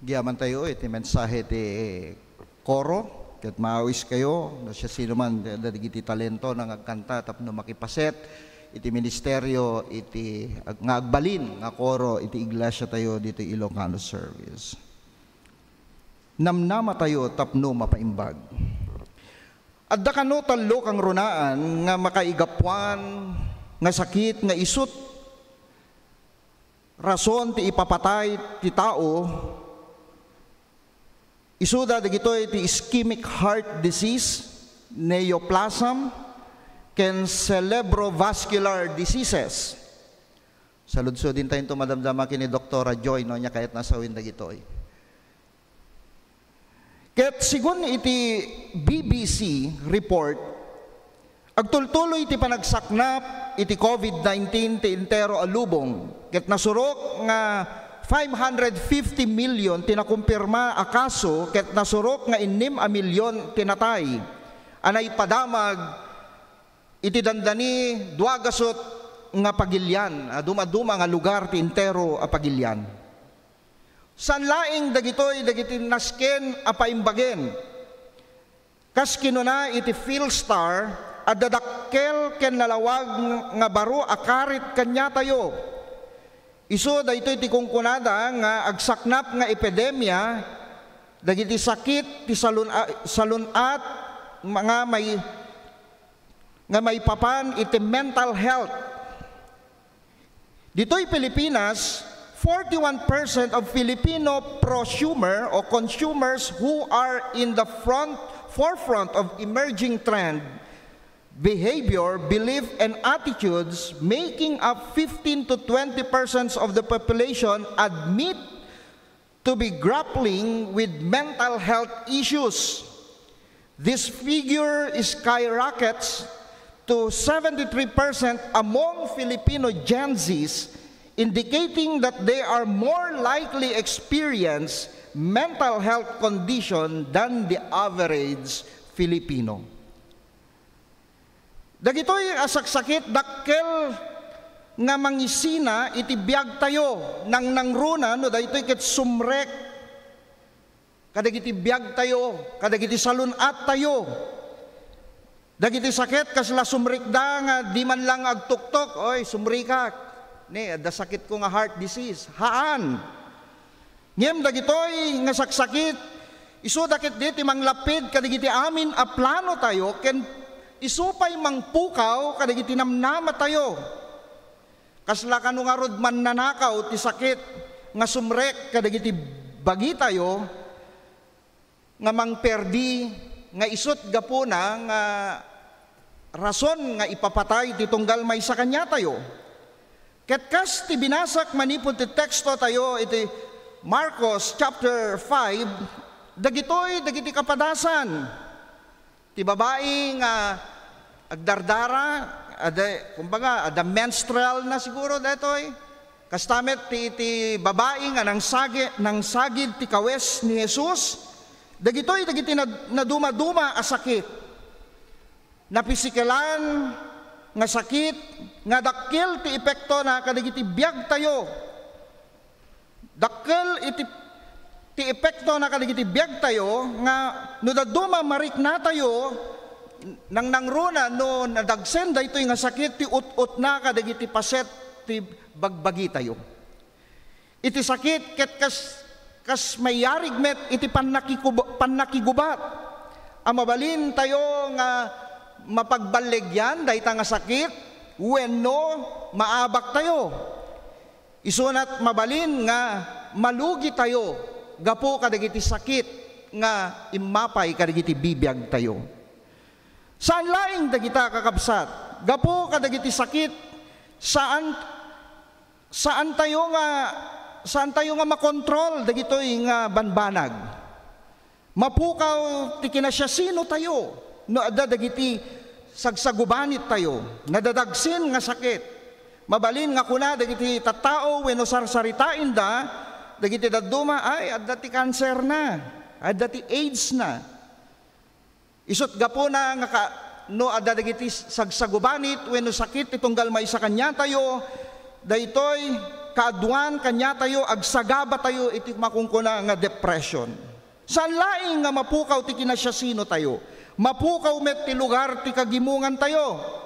Agyamantayo iti mensahe ti koro, ket maawiskayo no siasinoman dagiti talentona nga agkanta tapno makipaset iti ministerio iti ag-, nga agbalin nga koro iti iglesiatayo ditoy Ilocano service. Namnamatayo tapno mapaimbag. Adda kano tallo kangrunaan nga makaigapuan nga sakit nga isut rason ti ipapatay ti tao, isuda dagitoy ti ischemic heart disease, neoplasm, ken cerebrovascular diseases. Saludsodintayo madamdama ken ni Doktora Joy, no, ania kayatna a sawin dagitoy. Ket segun iti B B C report, agtultuloy ti panagsaknap iti COVID nineteen ti entero a lubong, ket nasurok nga five hundred fifty million ti nakumpirma a kaso, ket nasurok nga innem a milyon ti natay a naipadamag iti dandani dua gasut nga pagilian, a dumaduma nga lugar ti entero a pagilian. Saan laeng dagitoy dagiti nasken a paimbagen. Kas kinuna iti Philstar, adda dakkel ken nalawag nga baro a karit kaniatayo. Isu daytoy ti kunkunada nga agsaknap nga epidemia dagiti sakit ti salun-, a-, salun-at nga may, nga maipapan iti mental health. Ditoy Pilipinas, forty-one percent of Filipino prosumer o consumers who are in the front, forefront of emerging trend behavior, belief, and attitudes, making up fifteen to twenty percent of the population, admit to be grappling with mental health issues. This figure skyrockets to seventy-three percent among Filipino Gen Zs, indicating that they are more likely experience mental health condition than the average Filipino. Dagitoy a saksakit, dakkel nga mangisina iti biagtayo, nangnangruna no daytoy ket sumrek kadagiti biagtayo, kadagiti salun-attayo. Dagiti sakit, kasla sumrekda nga di man lang agtuktok, "Oy, sumrekak. Ne, adda sakitko nga heart disease." Haan. Ngem dagitoy nga saksakit, isuda ketdi ti manglapid kadagiti amin a planotayo ken isu pay mangpukaw kadagiti namnamatayo. Kasla kano ngarud mannanakaw ti sakit nga sumrek kadagiti bagitayo nga mangperdi nga isut gapuna nga rason nga ipapatay ti tunggal maysa kaniatayo. Ket kas ti binasak manipud ti tekstotayo iti Marcos chapter five, dagitoy dagiti kapadasan ti babai nga agdardara, adda, kumbaga, adda menstrual na siguro daytoy. Kasta met ti, ti babai nga nangsagi-, nangsagid ti kawes ni Jesus. Dagitoy dagiti nad-, nadumaduma a sakit. Napisikelan nga sakit nga dakkel ti epektona kadagiti biagtayo. Dakkel iti, ti epektona kadagiti biagtayo nga no dadduma mariknatayo, nangnangruna no nadagsen daytoy nga sakit ti ut-utna kadagiti paset ti bagbagitayo. Iti sakit ket kas, kas mayarig met iti pannakikub-, pannakigubat a mabalintayo nga mapagballegian dayta nga sakit wenno maabaktayo. Isunat mabalin nga malugitayo gapu kadagiti sakit nga immapay kadagiti bibiagtayo. Saan laeng dagita, kakabsat, gapu kadagiti sakit, saan, saantayo nga, saantayo nga makontrol dagitoy nga banbanag. Mapukaw ti kinasiasinotayo no adda dagiti sagsagubanittayo, nadadagsen nga sakit. Mabalin nga kuna dagiti tattao wenno sarsaritaenda dagiti dadduma, "Ay, adda ti kanserna, adda ti AIDS na." Isut gapuna nga ka-, no adda dagiti sagsagubanit wenno sakit ti tunggal maysa kaniatayo, daytoy kaaduan kaniatayo, agsagabatayo iti makunkuna nga depression. Saan laeng nga mapukaw ti kinasiasinotayo. Mapukaw met ti lugar ti kagimongantayo.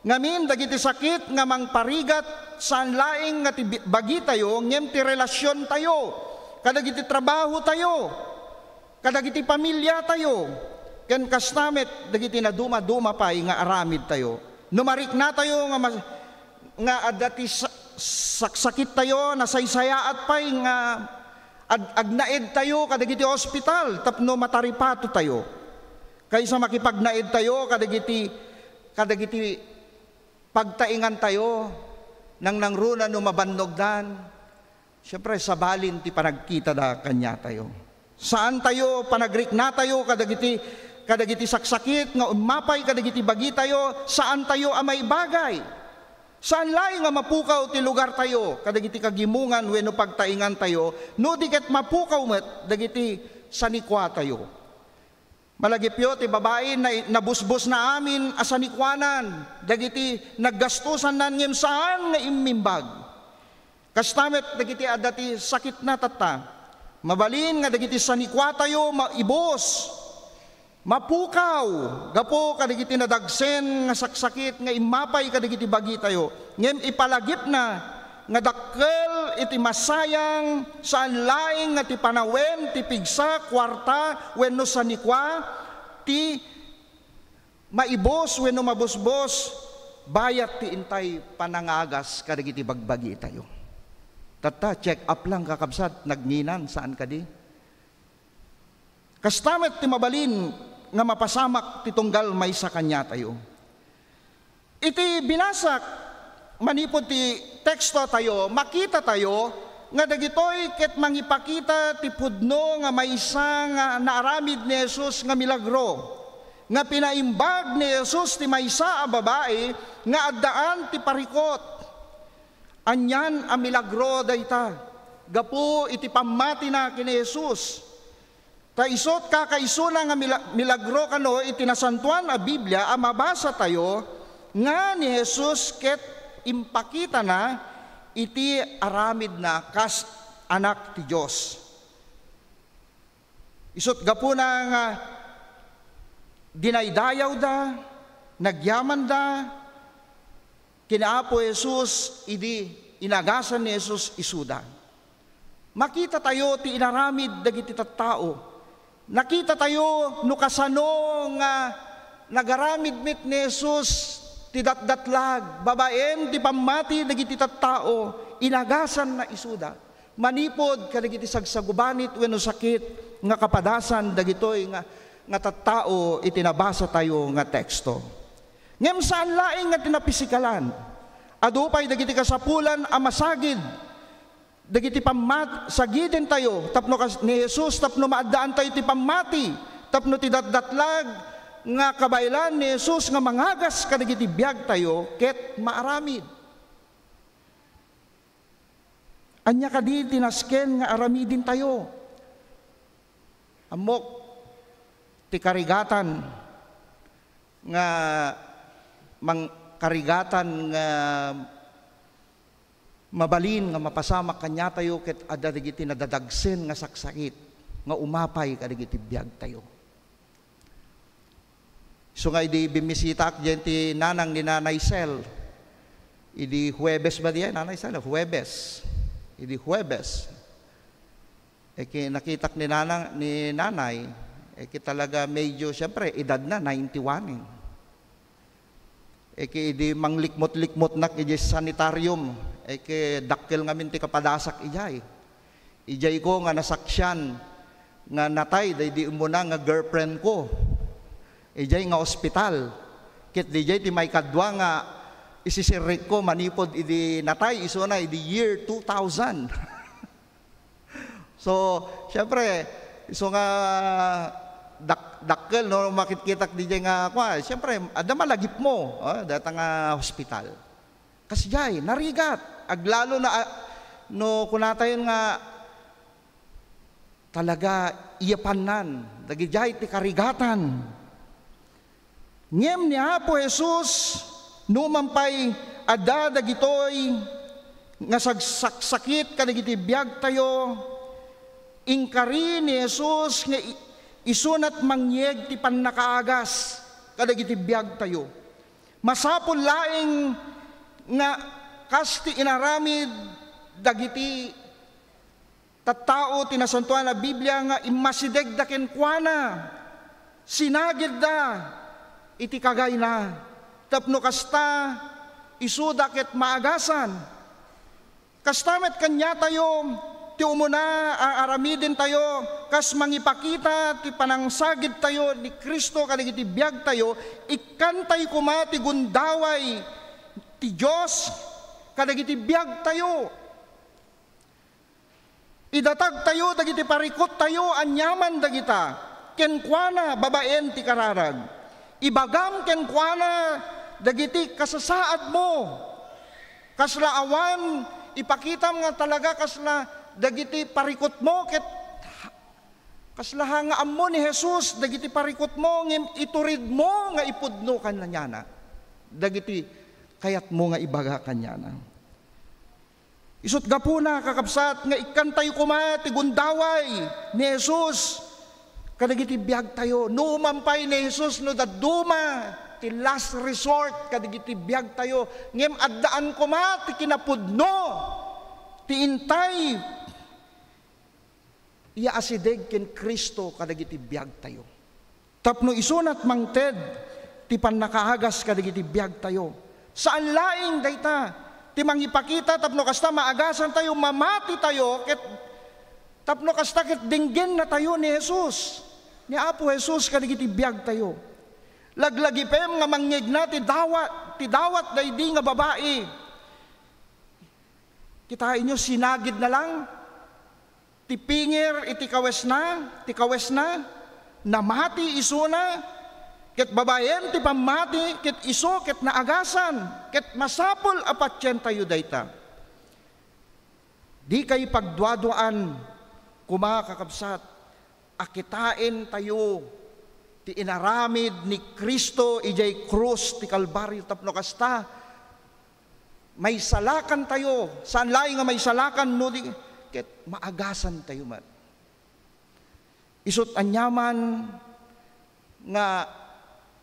Ngamin, dagiti sakit nga mangparigat, saan laeng nga ti bi-, bagitayo, ngem ti relasiontayo, kadagiti trabahotayo, kadagiti pamiliatayo, ken kasta met dagiti nadumaduma pay nga aramidtayo. No mariknatayo nga mas-, nga adda ti sa-, saksakittayo, nasaysayaat pay nga ag-, agnaedtayo kadagiti ospital tapno mataripatotayo. Kaysa makipagnaedtayo kadagiti, kadagiti pagtaingantayo, nangnangruna no mabannogdan, siempre, sabalin ti panagkitada kaniatayo. Saantayo panagriknatayo kadagiti, kadagiti saksakit nga ummapay kadagiti bagitayo, saantayo a maibagay. Saan laeng nga mapukaw ti lugartayo kadagiti kagimongan wenno pagtaingantayo, no di ket mapukaw met dagiti sanikuatayo. Malagipyo ti babai, na-, nabusbosna amin a sanikuanan dagiti naggastosanna ngem saan nga immimbag. Kasta met dagiti adda ti sakitna tatta. Mabalin nga dagiti sanikuatayo maibus, mapukaw gapu kadagiti nadagsen nga saksakit nga immapay kadagiti bagitayo. Ngem ipalagipna nga dakkel iti masayang, saan laeng nga ti panawen ti pigsa, kuarta, wenno sanikua ti maibus wenno mabusbos, bayat ti intay panangagas kadagiti bagbagitayo. Tatta, check up lang, kakabsat, nagnginan, saan kadi? Kasta met ti mabalin nga mapasamak ti tunggal maysa kaniatayo. Iti binasak manipud ti tekstotayo, makitatayo nga dagitoy ket mangipakita ti pudno nga maysa nga naaramid ni Jesus nga milagro, nga pinaimbag ni Jesus ti maysa a babai nga addaan ti parikut. Anian a milagro dayta gapu iti pammatina ken ni Jesus. Ta isut' kakaisuna nga mila-, milagro kano iti Nasantoan a Biblia a mabasatayo nga ni Jesus ket impakitana iti aramidna kas Anak ti Dios. Isut' gapuna nga dinaydayawda, nagyamanda ken Apo Jesus idi inagasan ni Jesus isuda. Makitatayo ti inaramid dagiti tattao. Nakitatayo no kasano nga nagaramid met ni Jesus ti datdatlag babaen ti pammati dagiti tattao, inagasanna isuda. Manipud kadagiti sagsagubanit wenno sakit nga kapadasan dagitoy nga, nga tattao iti nabasatayo nga teksto. Ngem saan laeng nga ti napisikalan. Adu pay dagiti kasapulan a masagid dagiti pammat-, sagidentayo tapno kas-, ni Jesus tapno maaddaantayo ti pammati, tapno ti datdatlag nga kabaelan ni Jesus nga mangagas kadagiti biagtayo ket maaramid. Ania kadi ti nasken nga aramidentayo? Ammok ti karigatan nga mang-, karigatan nga mabalin nga mapasamak kaniatayo ket adda dagiti nadadagsen nga saksakit nga umapay kadagiti biagtayo. Isu nga idi bimmisitaak diay ti nanang ni Nanay Sel, idi Huwebes ba diay, Nanay Sel? Huwebes. Idi Huwebes. E ki-, nakitak ni nanang, ni nanay, e ki talaga medyo, siyempre, edad na, ninety-one eh. E ki idi manglikmot-likmotnak idiay sanitarium, e ki dakkel ngamin ti kapadasak idiay. Idiay ko nga nasaksian nga natay daydi umuna nga girlfriend ko. Idiay nga ospital. Ket didiay ti maikadua nga isisirrek ko manipud idi natay, isuna idi year two thousand. So, siyempre, isu nga dak-, dakkel, no, makitkitak didiay nga, kwa, siyempre, adda malagipmo, ah, dayta nga hospital. Kasdiay, narigat. Aglalo na, ah, no, kunatayon nga, talaga, iyapannan, dagidiay ti karigatan. Ngem ni Apo Jesus, numan pay adda dagitoy nga sagsaksakit kadagiti biagtayo, inkari ni Jesus nga i-, isunat mangyeg ti pannakaagas kadagiti biagtayo. Masapul laeng nga kas ti inaramid dagiti tattao ti Nasantoan a Biblia nga immasidegda kenkuana, sinagidda iti kagayna, tapno kasta isuda ket maagasan. Kasta met kaniatayo ti umuna a aramidentayo kas mangipakita ti panangsagidtayo ni Cristo kadagiti biagtayo, ikkantay koma ti gundaway ti Dios kadagiti biagtayo. Idatagtayo dagiti parikuttayo aniaman dagita kenkuana babaen ti kararag. Ibagam kenkuana dagiti kasasaadmo. Kasla awan, ipakitam nga talaga kasla dagiti parikutmo ket kasla ha nga ammo ni Jesus dagiti parikutmo ngem ituridmo nga ipudno kaniana dagiti kayatmo nga ibaga kaniana. Isut' gapuna, kakabsat, nga ikkantayo koma ti gundaway ni Jesus kadagiti biagtayo. Numan pay ni Jesus no dadduma ti last resort kadagiti biagtayo, ngem addaan koma ti kinapudno ti intay ya asideg ken Cristo kadagiti biagtayo. Tapno isunat mangted ti pannakaagas kadagiti biagtayo. Saan laeng dayta ti mangipakita tapno kasta maagasantayo, mamatitayo, ket tapno kasta ket dinggennatayo ni Jesus, ni Apo Jesus kadagiti biagtayo. Laglagipem nga mangngegna ti dawat, ti dawat daydi nga babai. Kitaenyo, sinagidna lang ti pingir iti kawesna, ti kawesna, namati isuna, ket babaen ti pammati, ket isu ket naagasan, ket masapul a patientayo dayta. Dikay pagduaduaan koma, kakabsat, a kitaentayo ti inaramid ni Cristo idiay krus ti Kalbario tapno kasta, maisalakantayo, saan laeng nga maisalakan no di ket maagasantayo met. Isut' aniaman nga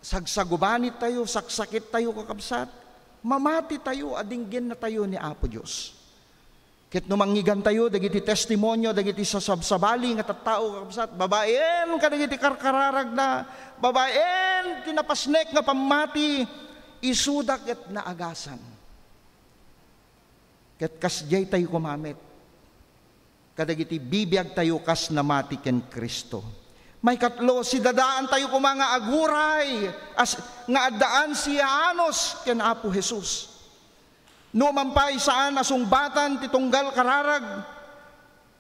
sagsagubanitayo, saksakittayo, kakabsat, mamatitayo a dinggennatayo ni Apo Dios. Ket no mangngegtayo dagiti testimonio dagiti sasabsabali nga tattao, kakabsat, babaen kadagiti karkararagda, babaen ti napasnek nga pammati, isuda ket naagasan. Ket kasdiay tayo koma met kadagiti bibiagtayo kas namati ken Cristo. Maikatlo, sidadaantayo koma nga aguray as, nga addaan siyanos ken Apo Jesus. Numan pay, saan a sungbatan ti tunggal kararag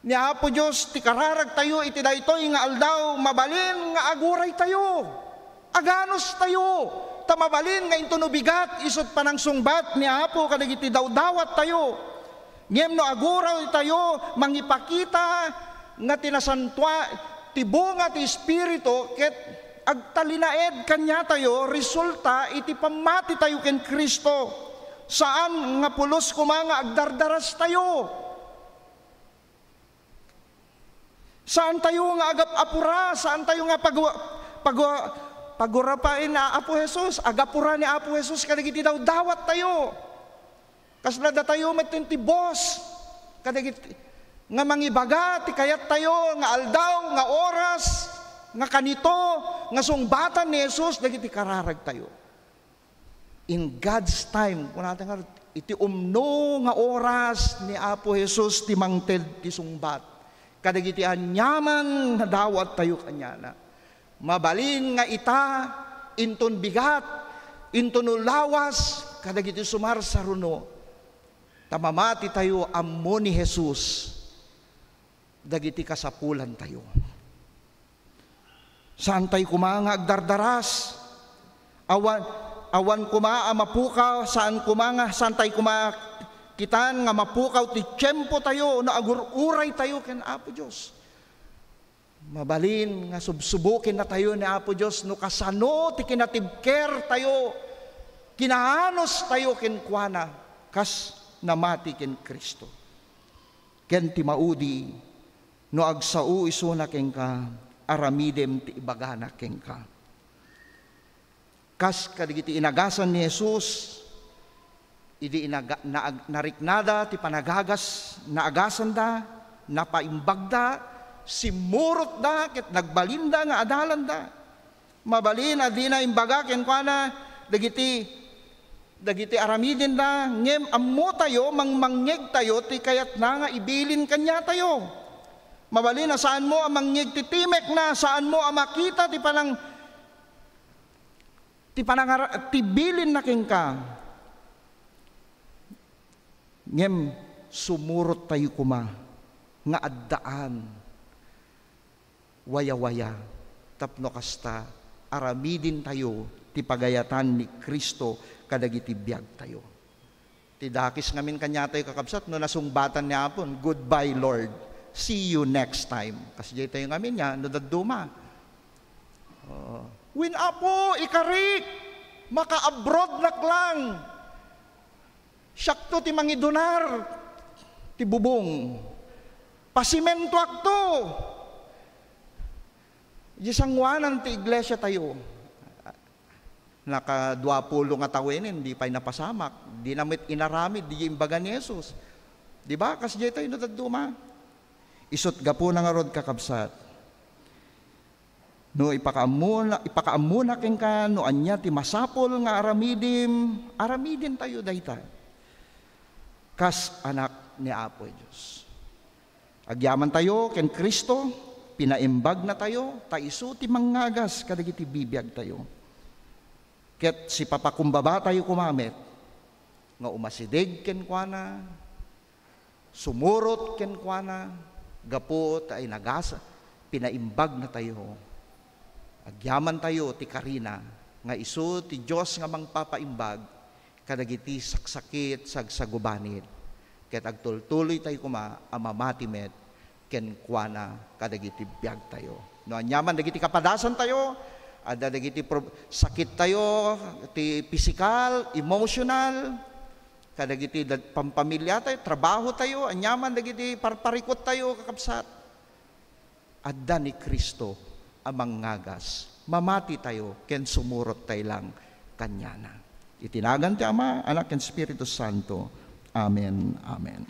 ni Apo Dios ti kararagtayo iti daytoy nga aldaw, mabalin nga aguraytayo, aganustayo, ta mabalin nga inton ubigat isut' panangsungbat ni Apo kadagiti dawdawattayo. Ngem no aguraytayo, mangipakita nga ti nasantua-, ti bunga ti Espiritu ket agtalinaed kaniatayo, resulta iti pammatitayo ken Cristo. Saan nga pulos koma nga agdardarastayo. Saantayo nga agap-apura, saantayo nga pagwa-, pagwa-, pagurapain a Apo Jesus, agapura ni Apo Jesus kadagiti dawdawattayo. Kasla datayo met ti boss kadagiti nga mangibaga ti kayattayo nga aldaw, nga oras, nga kanito, nga sungbatan ni Jesus dagiti kararagtayo. In God's time, kunata nga, iti umno nga oras ni Apo Jesus ti mangted ti sungbat kadagiti aniaman nga dawat tayo kaniana. Mabalin nga ita, inton bigat, inton lawas, kadagiti sumarsaruno, ta mamati tayo ammo ni Jesus dagiti kasapulan tayo. Saan tayo koma nga agdardaras? Awan, awan koma a mapukaw, saan koma nga, saan tayo koma kitan nga mapukaw ti tiempo tayo no agur-uray tayo ken Apo Dios. Mabalin nga subsubuken na tayo ni Apo Dios no kasano ti kinatibker tayo, kinaanus tayo kenkuana, kas namati ken Cristo. Ken ti maudi, no agsao isuna kenka, aramidem ti ibagana kenka. Kas kadagiti inagasan ni Jesus, idi inaga-, naag-, nariknada ti panagagas, naagasanda, napaimbagda, simmurotda, ket nagbalinda nga adalanda. Mabalin a dina imbaga kenkuana dagiti, dagiti aramidenda, ngem ammotayo, mangmangngegtayo ti kayatna nga ibilin kaniatayo. Mabalin a saanmo a mangngeg ti timekna, saanmo a makita ti panang-, ti panangara-, ti bilinna kenka. Ngem sumurottayo koma nga addaan wayawaya tapno kasta aramidentayo ti pagayatan ni Cristo kadagiti biagtayo. Ti dakes ngamin kaniatayo, kakabsat, no nasungbatan ni Apo, "Goodbye, Lord. See you next time." Kasdiay tayo ngamin ya, no dadduma. Oo. "Wen, Apo, ikarik! Maka-abroad-nak lang! Siakto ti mangidunar ti bubong. Pasimentoakto!" Di sanguanan ti iglesia tayo. Nakaduapulo nga tawenen, di pay napasamak. Di na met inaramid, di imbaga ni Jesus. Di ba? Kasdiay tayo no dadduma. Isut' gapuna ngarud, kakabsat. No ipakaammona, ipakaammona kenka no ania ti masapul nga aramidim, aramidentayo dayta. Kas anak ni Apo Dios. Agyamantayo ken Cristo, pinaimbagna tayo, ta isu ti mangngagas kadagiti bibiagtayo. Ket sipapakumbabatayo koma met nga umasideg kenkuana, sumurot kenkuana, gapu ta inagasa, pinaimbagna tayo. Agyamantayo ti karina nga isu ti Dios nga mangpapaimbag kadagiti saksakit, sagsagubanid, ket agtultuloytayo koma a mamati met kenkuana kadagiti biagtayo. No aniaman dagiti kapadasantayo, adda dagiti prob-, sakittayo, ti pisikal, emotional, kadagiti dad-, pampamiliatayo, trabahotayo, aniaman dagiti parparikuttayo, kakabsat. Adda ni Cristo a mangngagas. Mamatitayo ken sumurottayo lang kaniana. Iti nagan ti Ama, Anak, ken Espiritu Santo. Amen. Amen.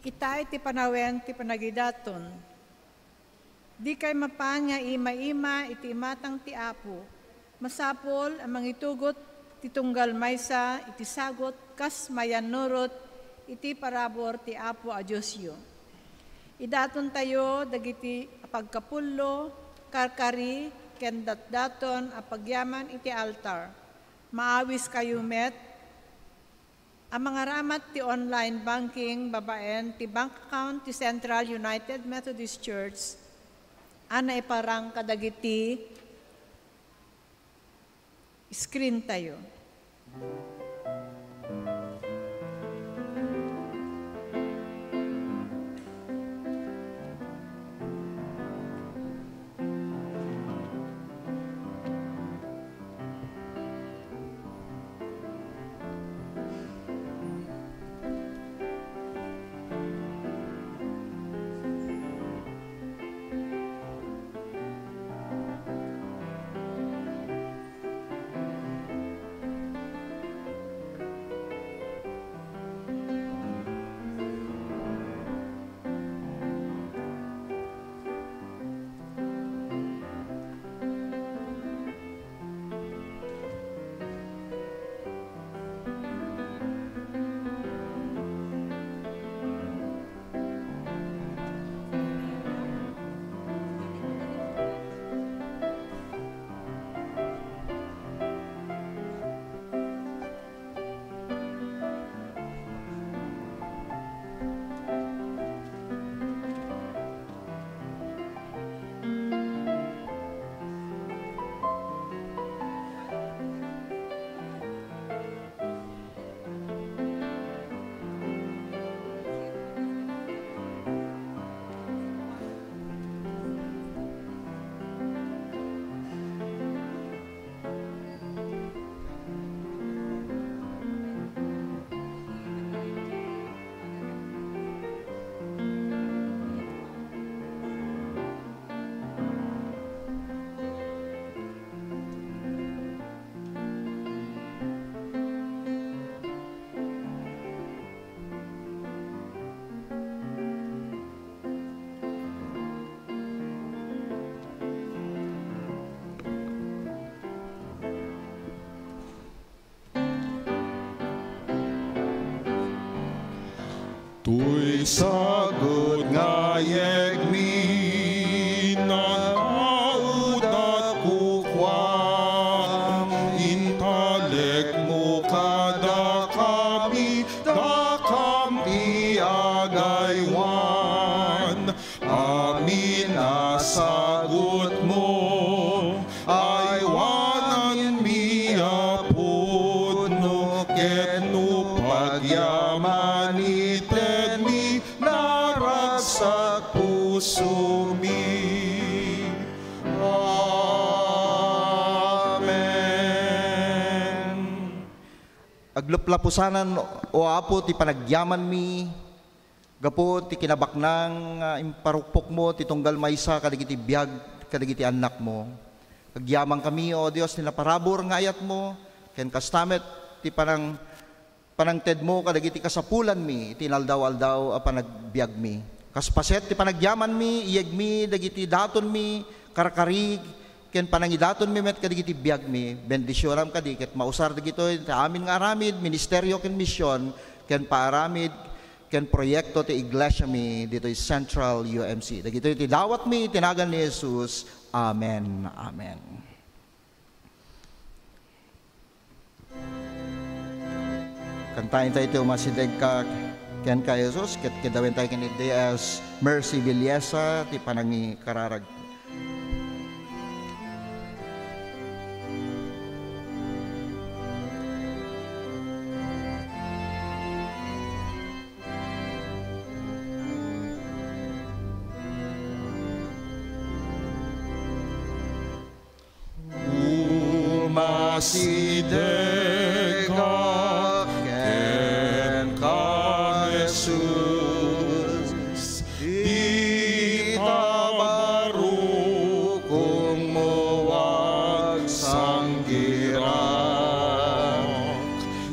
Ita iti panawen ti panagidaton. Dikay mapan nga ima-ima iti imatang ti Apo. Masapul a mangitugot ti tunggal maysa iti sagut kas mayannurot iti parabur ti Apo a Diosyo. Idatontayo dagiti apagkapullo, karkari, ken datdaton a pagyaman iti altar. Maawiskayo met a mangaramat ti online banking babaen ti bank account ti Central United Methodist Church a naiparang kadagiti screen tayo. Toy sagut nga yegmi, nanaud a kukuam, intalekmo kadakami, dakam ti agaywan. Amin a sagutmo, aywananmi a pudno, ket no pagyaman itedmi, naragsak pusomi. Amen. Aglaplapusanan, O Apo, ti panagyamanmi, gapu ti kinabaknang nga imparukpokmo ti tunggal maysa kadagiti biag kadagiti annakmo. Agyamankami, O Dios, ti naparabur nga ayatmo, ken kasta met ti panang-, panangtedmo kadagiti kasapulanmi iti inaldaw-aldaw a panagbiagmi. Kas paset ti panagyamanmi, iyegmi dagiti datonmi, karkarig, ken panangidatonmi met kadagiti biagmi. Bendisionam kadi ket mausar dagitoy ti amin nga aramid, ministerio ken mision, ken paaramid, ken proyekto ti iglesiami ditoy Central U M C. Dagitoy ti dawatmi iti nagan ni Jesus. Amen. Amen. Kantaentayo ti Umasidegka Kenka, Jesus, ket keddawentayo ken ni Deas Mercy Villesa ti panangikararag. Umasidegak kenka, Jesus, dita barukongmo agsanggirak.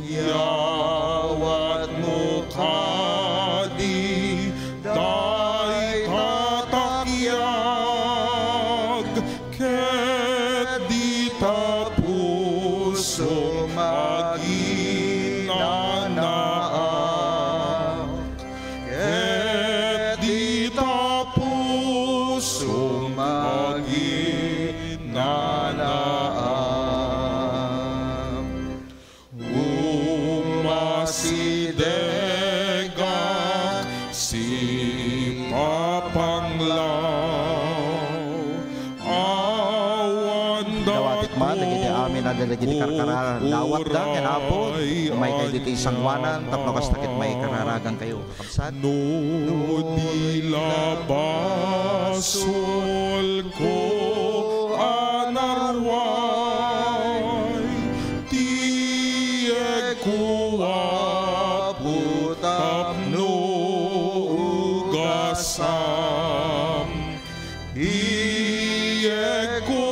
Yawatmo kadi dayta takiag, ket dita pusom aginanaak, ket dita pusom aginanaak. Umasidegak, sipapanglaw, awan Dawatek man dagiti amin a dagiti karkara, dawatda ken Apo, uray umaykay ditoy sangoanan, tapno kasta ket maikararagan kayo. Saan? No di la basolko a narway ti yegko, Apo, tapno ugasam. Ti yegko,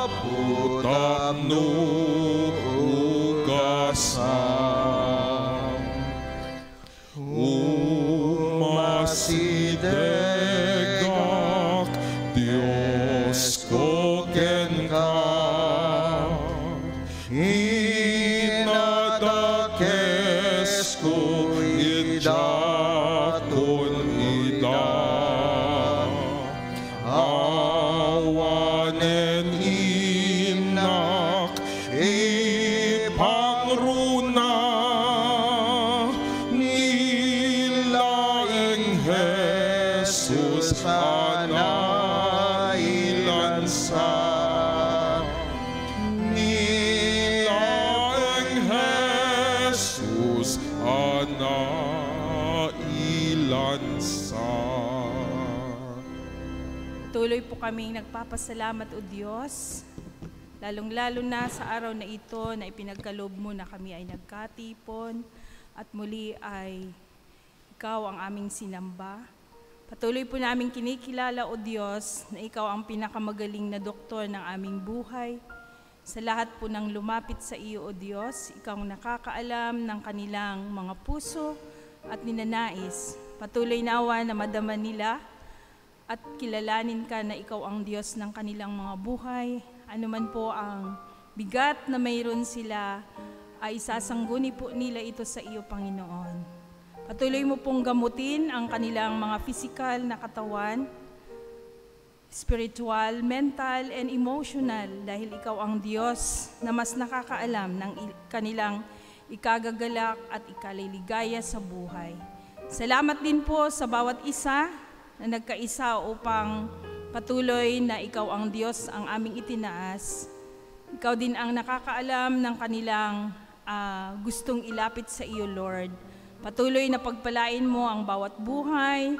Apo, tapno ugasam. Umasidegak, Diosko, kenka. Inadakesko idiakon ida. Awanen innak ipangruna, ni laeng Jesus a nailansa. Ni laeng Jesus a nailansa. Tuloy po kaming nagpapasalamat, O Diyos, lalong-lalo na sa araw na ito na ipinagkaloob mo na kami ay nagkatipon at muli ay ikaw ang aming sinamba. Patuloy po naming kinikilala, O Diyos, na ikaw ang pinakamagaling na doktor ng aming buhay. Sa lahat po ng lumapit sa iyo, O Diyos, ikaw ang nakakaalam ng kanilang mga puso at ninanais. Patuloy nawa na madama nila at kilalanin ka na ikaw ang Diyos ng kanilang mga buhay. Anuman po ang bigat na mayroon sila, ay isasangguni po nila ito sa iyo, Panginoon. Patuloy mo pong gamutin ang kanilang mga pisikal na katawan, spiritual, mental, and emotional, dahil ikaw ang Diyos na mas nakakaalam ng il-, kanilang ikagagalak at ikaliligaya sa buhay. Salamat din po sa bawat isa na nagkaisa upang patuloy na ikaw ang Diyos ang aming itinaas. Ikaw din ang nakakaalam ng kanilang, ah, gustong ilapit sa iyo, Lord. Patuloy na pagpalain mo ang bawat buhay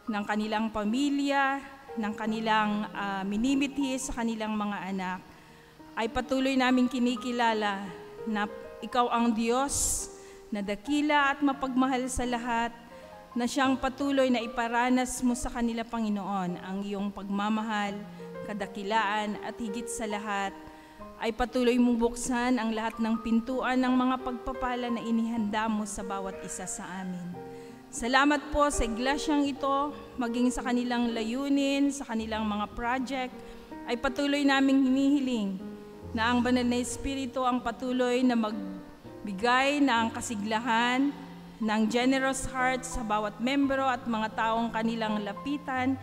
ng kanilang pamilya, ng kanilang, ah, minimithi sa kanilang mga anak. Ay patuloy naming kinikilala na ikaw ang Diyos na dakila at mapagmahal sa lahat, na siyang patuloy na iparanas mo sa kanila, Panginoon, ang iyong pagmamahal, kadakilaan, at higit sa lahat, ay patuloy mong buksan ang lahat ng pintuan ng mga pagpapala na inihanda mo sa bawat isa sa amin. Salamat po sa iglesyang ito, maging sa kanilang layunin, sa kanilang mga project, ay patuloy naming hinihiling na ang Banal na Espiritu ang patuloy na magbigay ng kasiglahan, ng generous heart sa bawat membro at mga taong kanilang lapitan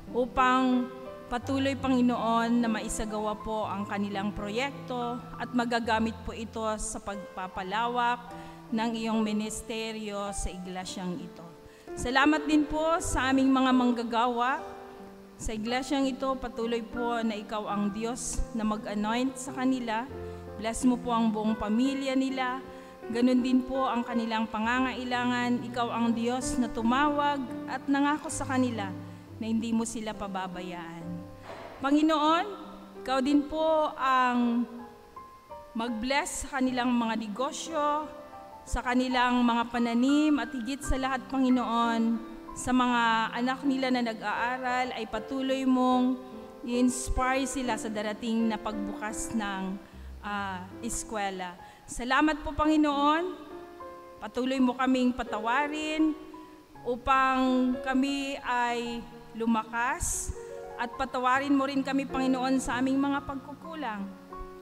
upang patuloy, Panginoon, na maisagawa po ang kanilang proyekto at magagamit po ito sa pagpapalawak ng iyong ministeryo sa iglesyang ito. Salamat din po sa aming mga manggagawa sa iglesyang ito. Patuloy po na ikaw ang Diyos na mag-anoint sa kanila. Bless mo po ang buong pamilya nila. Ganun din po ang kanilang pangangailangan. Ikaw ang Diyos na tumawag at nangako sa kanila na hindi mo sila pababayaan. Panginoon, ikaw din po ang mag-bless sa kanilang mga negosyo, sa kanilang mga pananim, at higit sa lahat, Panginoon, sa mga anak nila na nag-aaral, ay patuloy mong i-inspire sila sa darating na pagbukas ng, ah, eskwela. Salamat po, Panginoon. Patuloy mo kaming patawarin upang kami ay lumakas at patawarin mo rin kami, Panginoon, sa aming mga pagkukulang,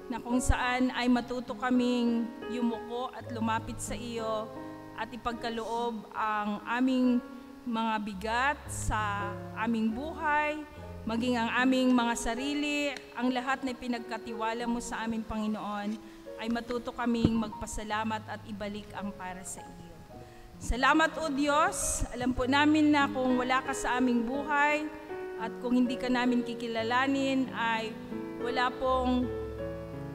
na kung saan ay matuto kaming yumuko at lumapit sa iyo at ipagkaloob ang aming mga bigat sa aming buhay, maging ang aming mga sarili, ang lahat na ipinagkatiwala mo sa amin, Panginoon, ay matuto kaming magpasalamat at ibalik ang para sa iyo. Salamat, O Diyos. Alam po namin na kung wala ka sa aming buhay at kung hindi ka namin kikilalanin, ay wala pong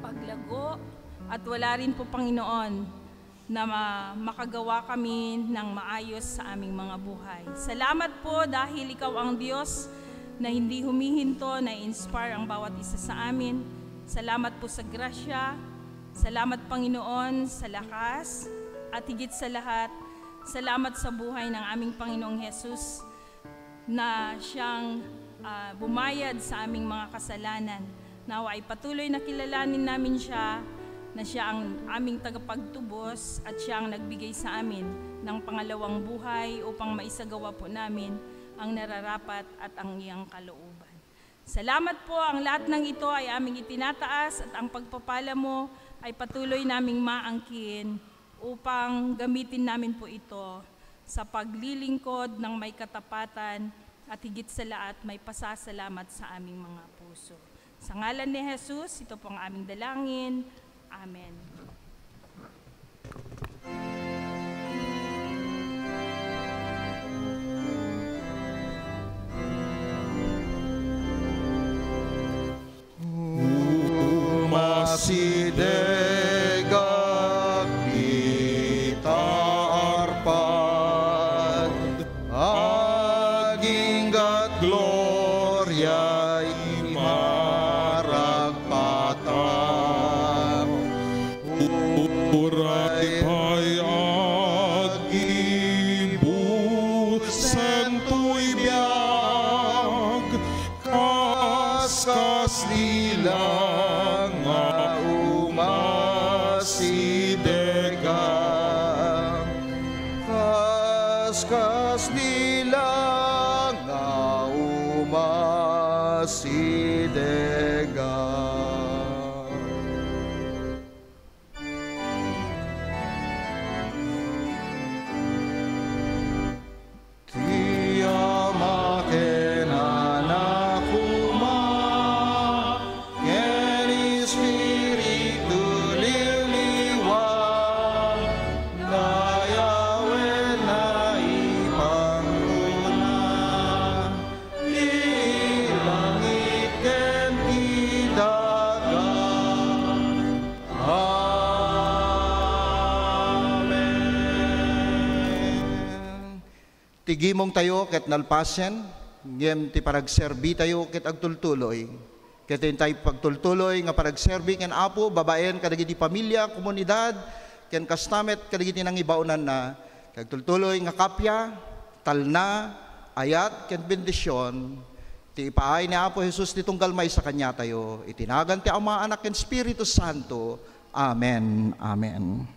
paglago at wala rin po, Panginoon, na ma-, makagawa kami ng maayos sa aming mga buhay. Salamat po dahil ikaw ang Diyos na hindi humihinto, na inspire ang bawat isa sa amin. Salamat po sa grasya. Salamat, Panginoon, sa lakas. At higit sa lahat, salamat sa buhay ng aming Panginoong Jesus na siyang, ah, bumayad sa aming mga kasalanan. Nawa ay patuloy na kilalanin namin siya, na siya ang aming tagapagtubos at siya ang nagbigay sa amin ng pangalawang buhay upang maisagawa po namin ang nararapat at ang iyang kalooban. Salamat po, ang lahat ng ito ay aming itinataas at ang pagpapala mo ay patuloy naming maangkin upang gamitin namin po ito sa paglilingkod ng may katapatan at higit sa lahat may pasasalamat sa aming mga puso. Sa ngalan ni Jesus, ito po ang aming dalangin. Amen. Umasidegak ita arpad, aginggat gloria imaragpatang. Uray pay aggibusen toy biag, kas, kasdi la nga umasidegak. Kas, kasdi la nga umasidegak. Ti gimong tayo ket nalpasen, ngem ti paragserbi tayo ket agtultuloy. Ket intay pagtultuloy nga paragserbi ken Apo, babaen kadagiti pamilia, komunidad, ken kasta met kadagiti nangibaonanna, ket agtultuloy nga kappia, talna, ayat, ken bendision, ti ipaay ni Apo Jesus ti tunggal maysa kaniatayo, iti nagan ti Ama, Anak, ken Espiritu Santo. Amen. Amen.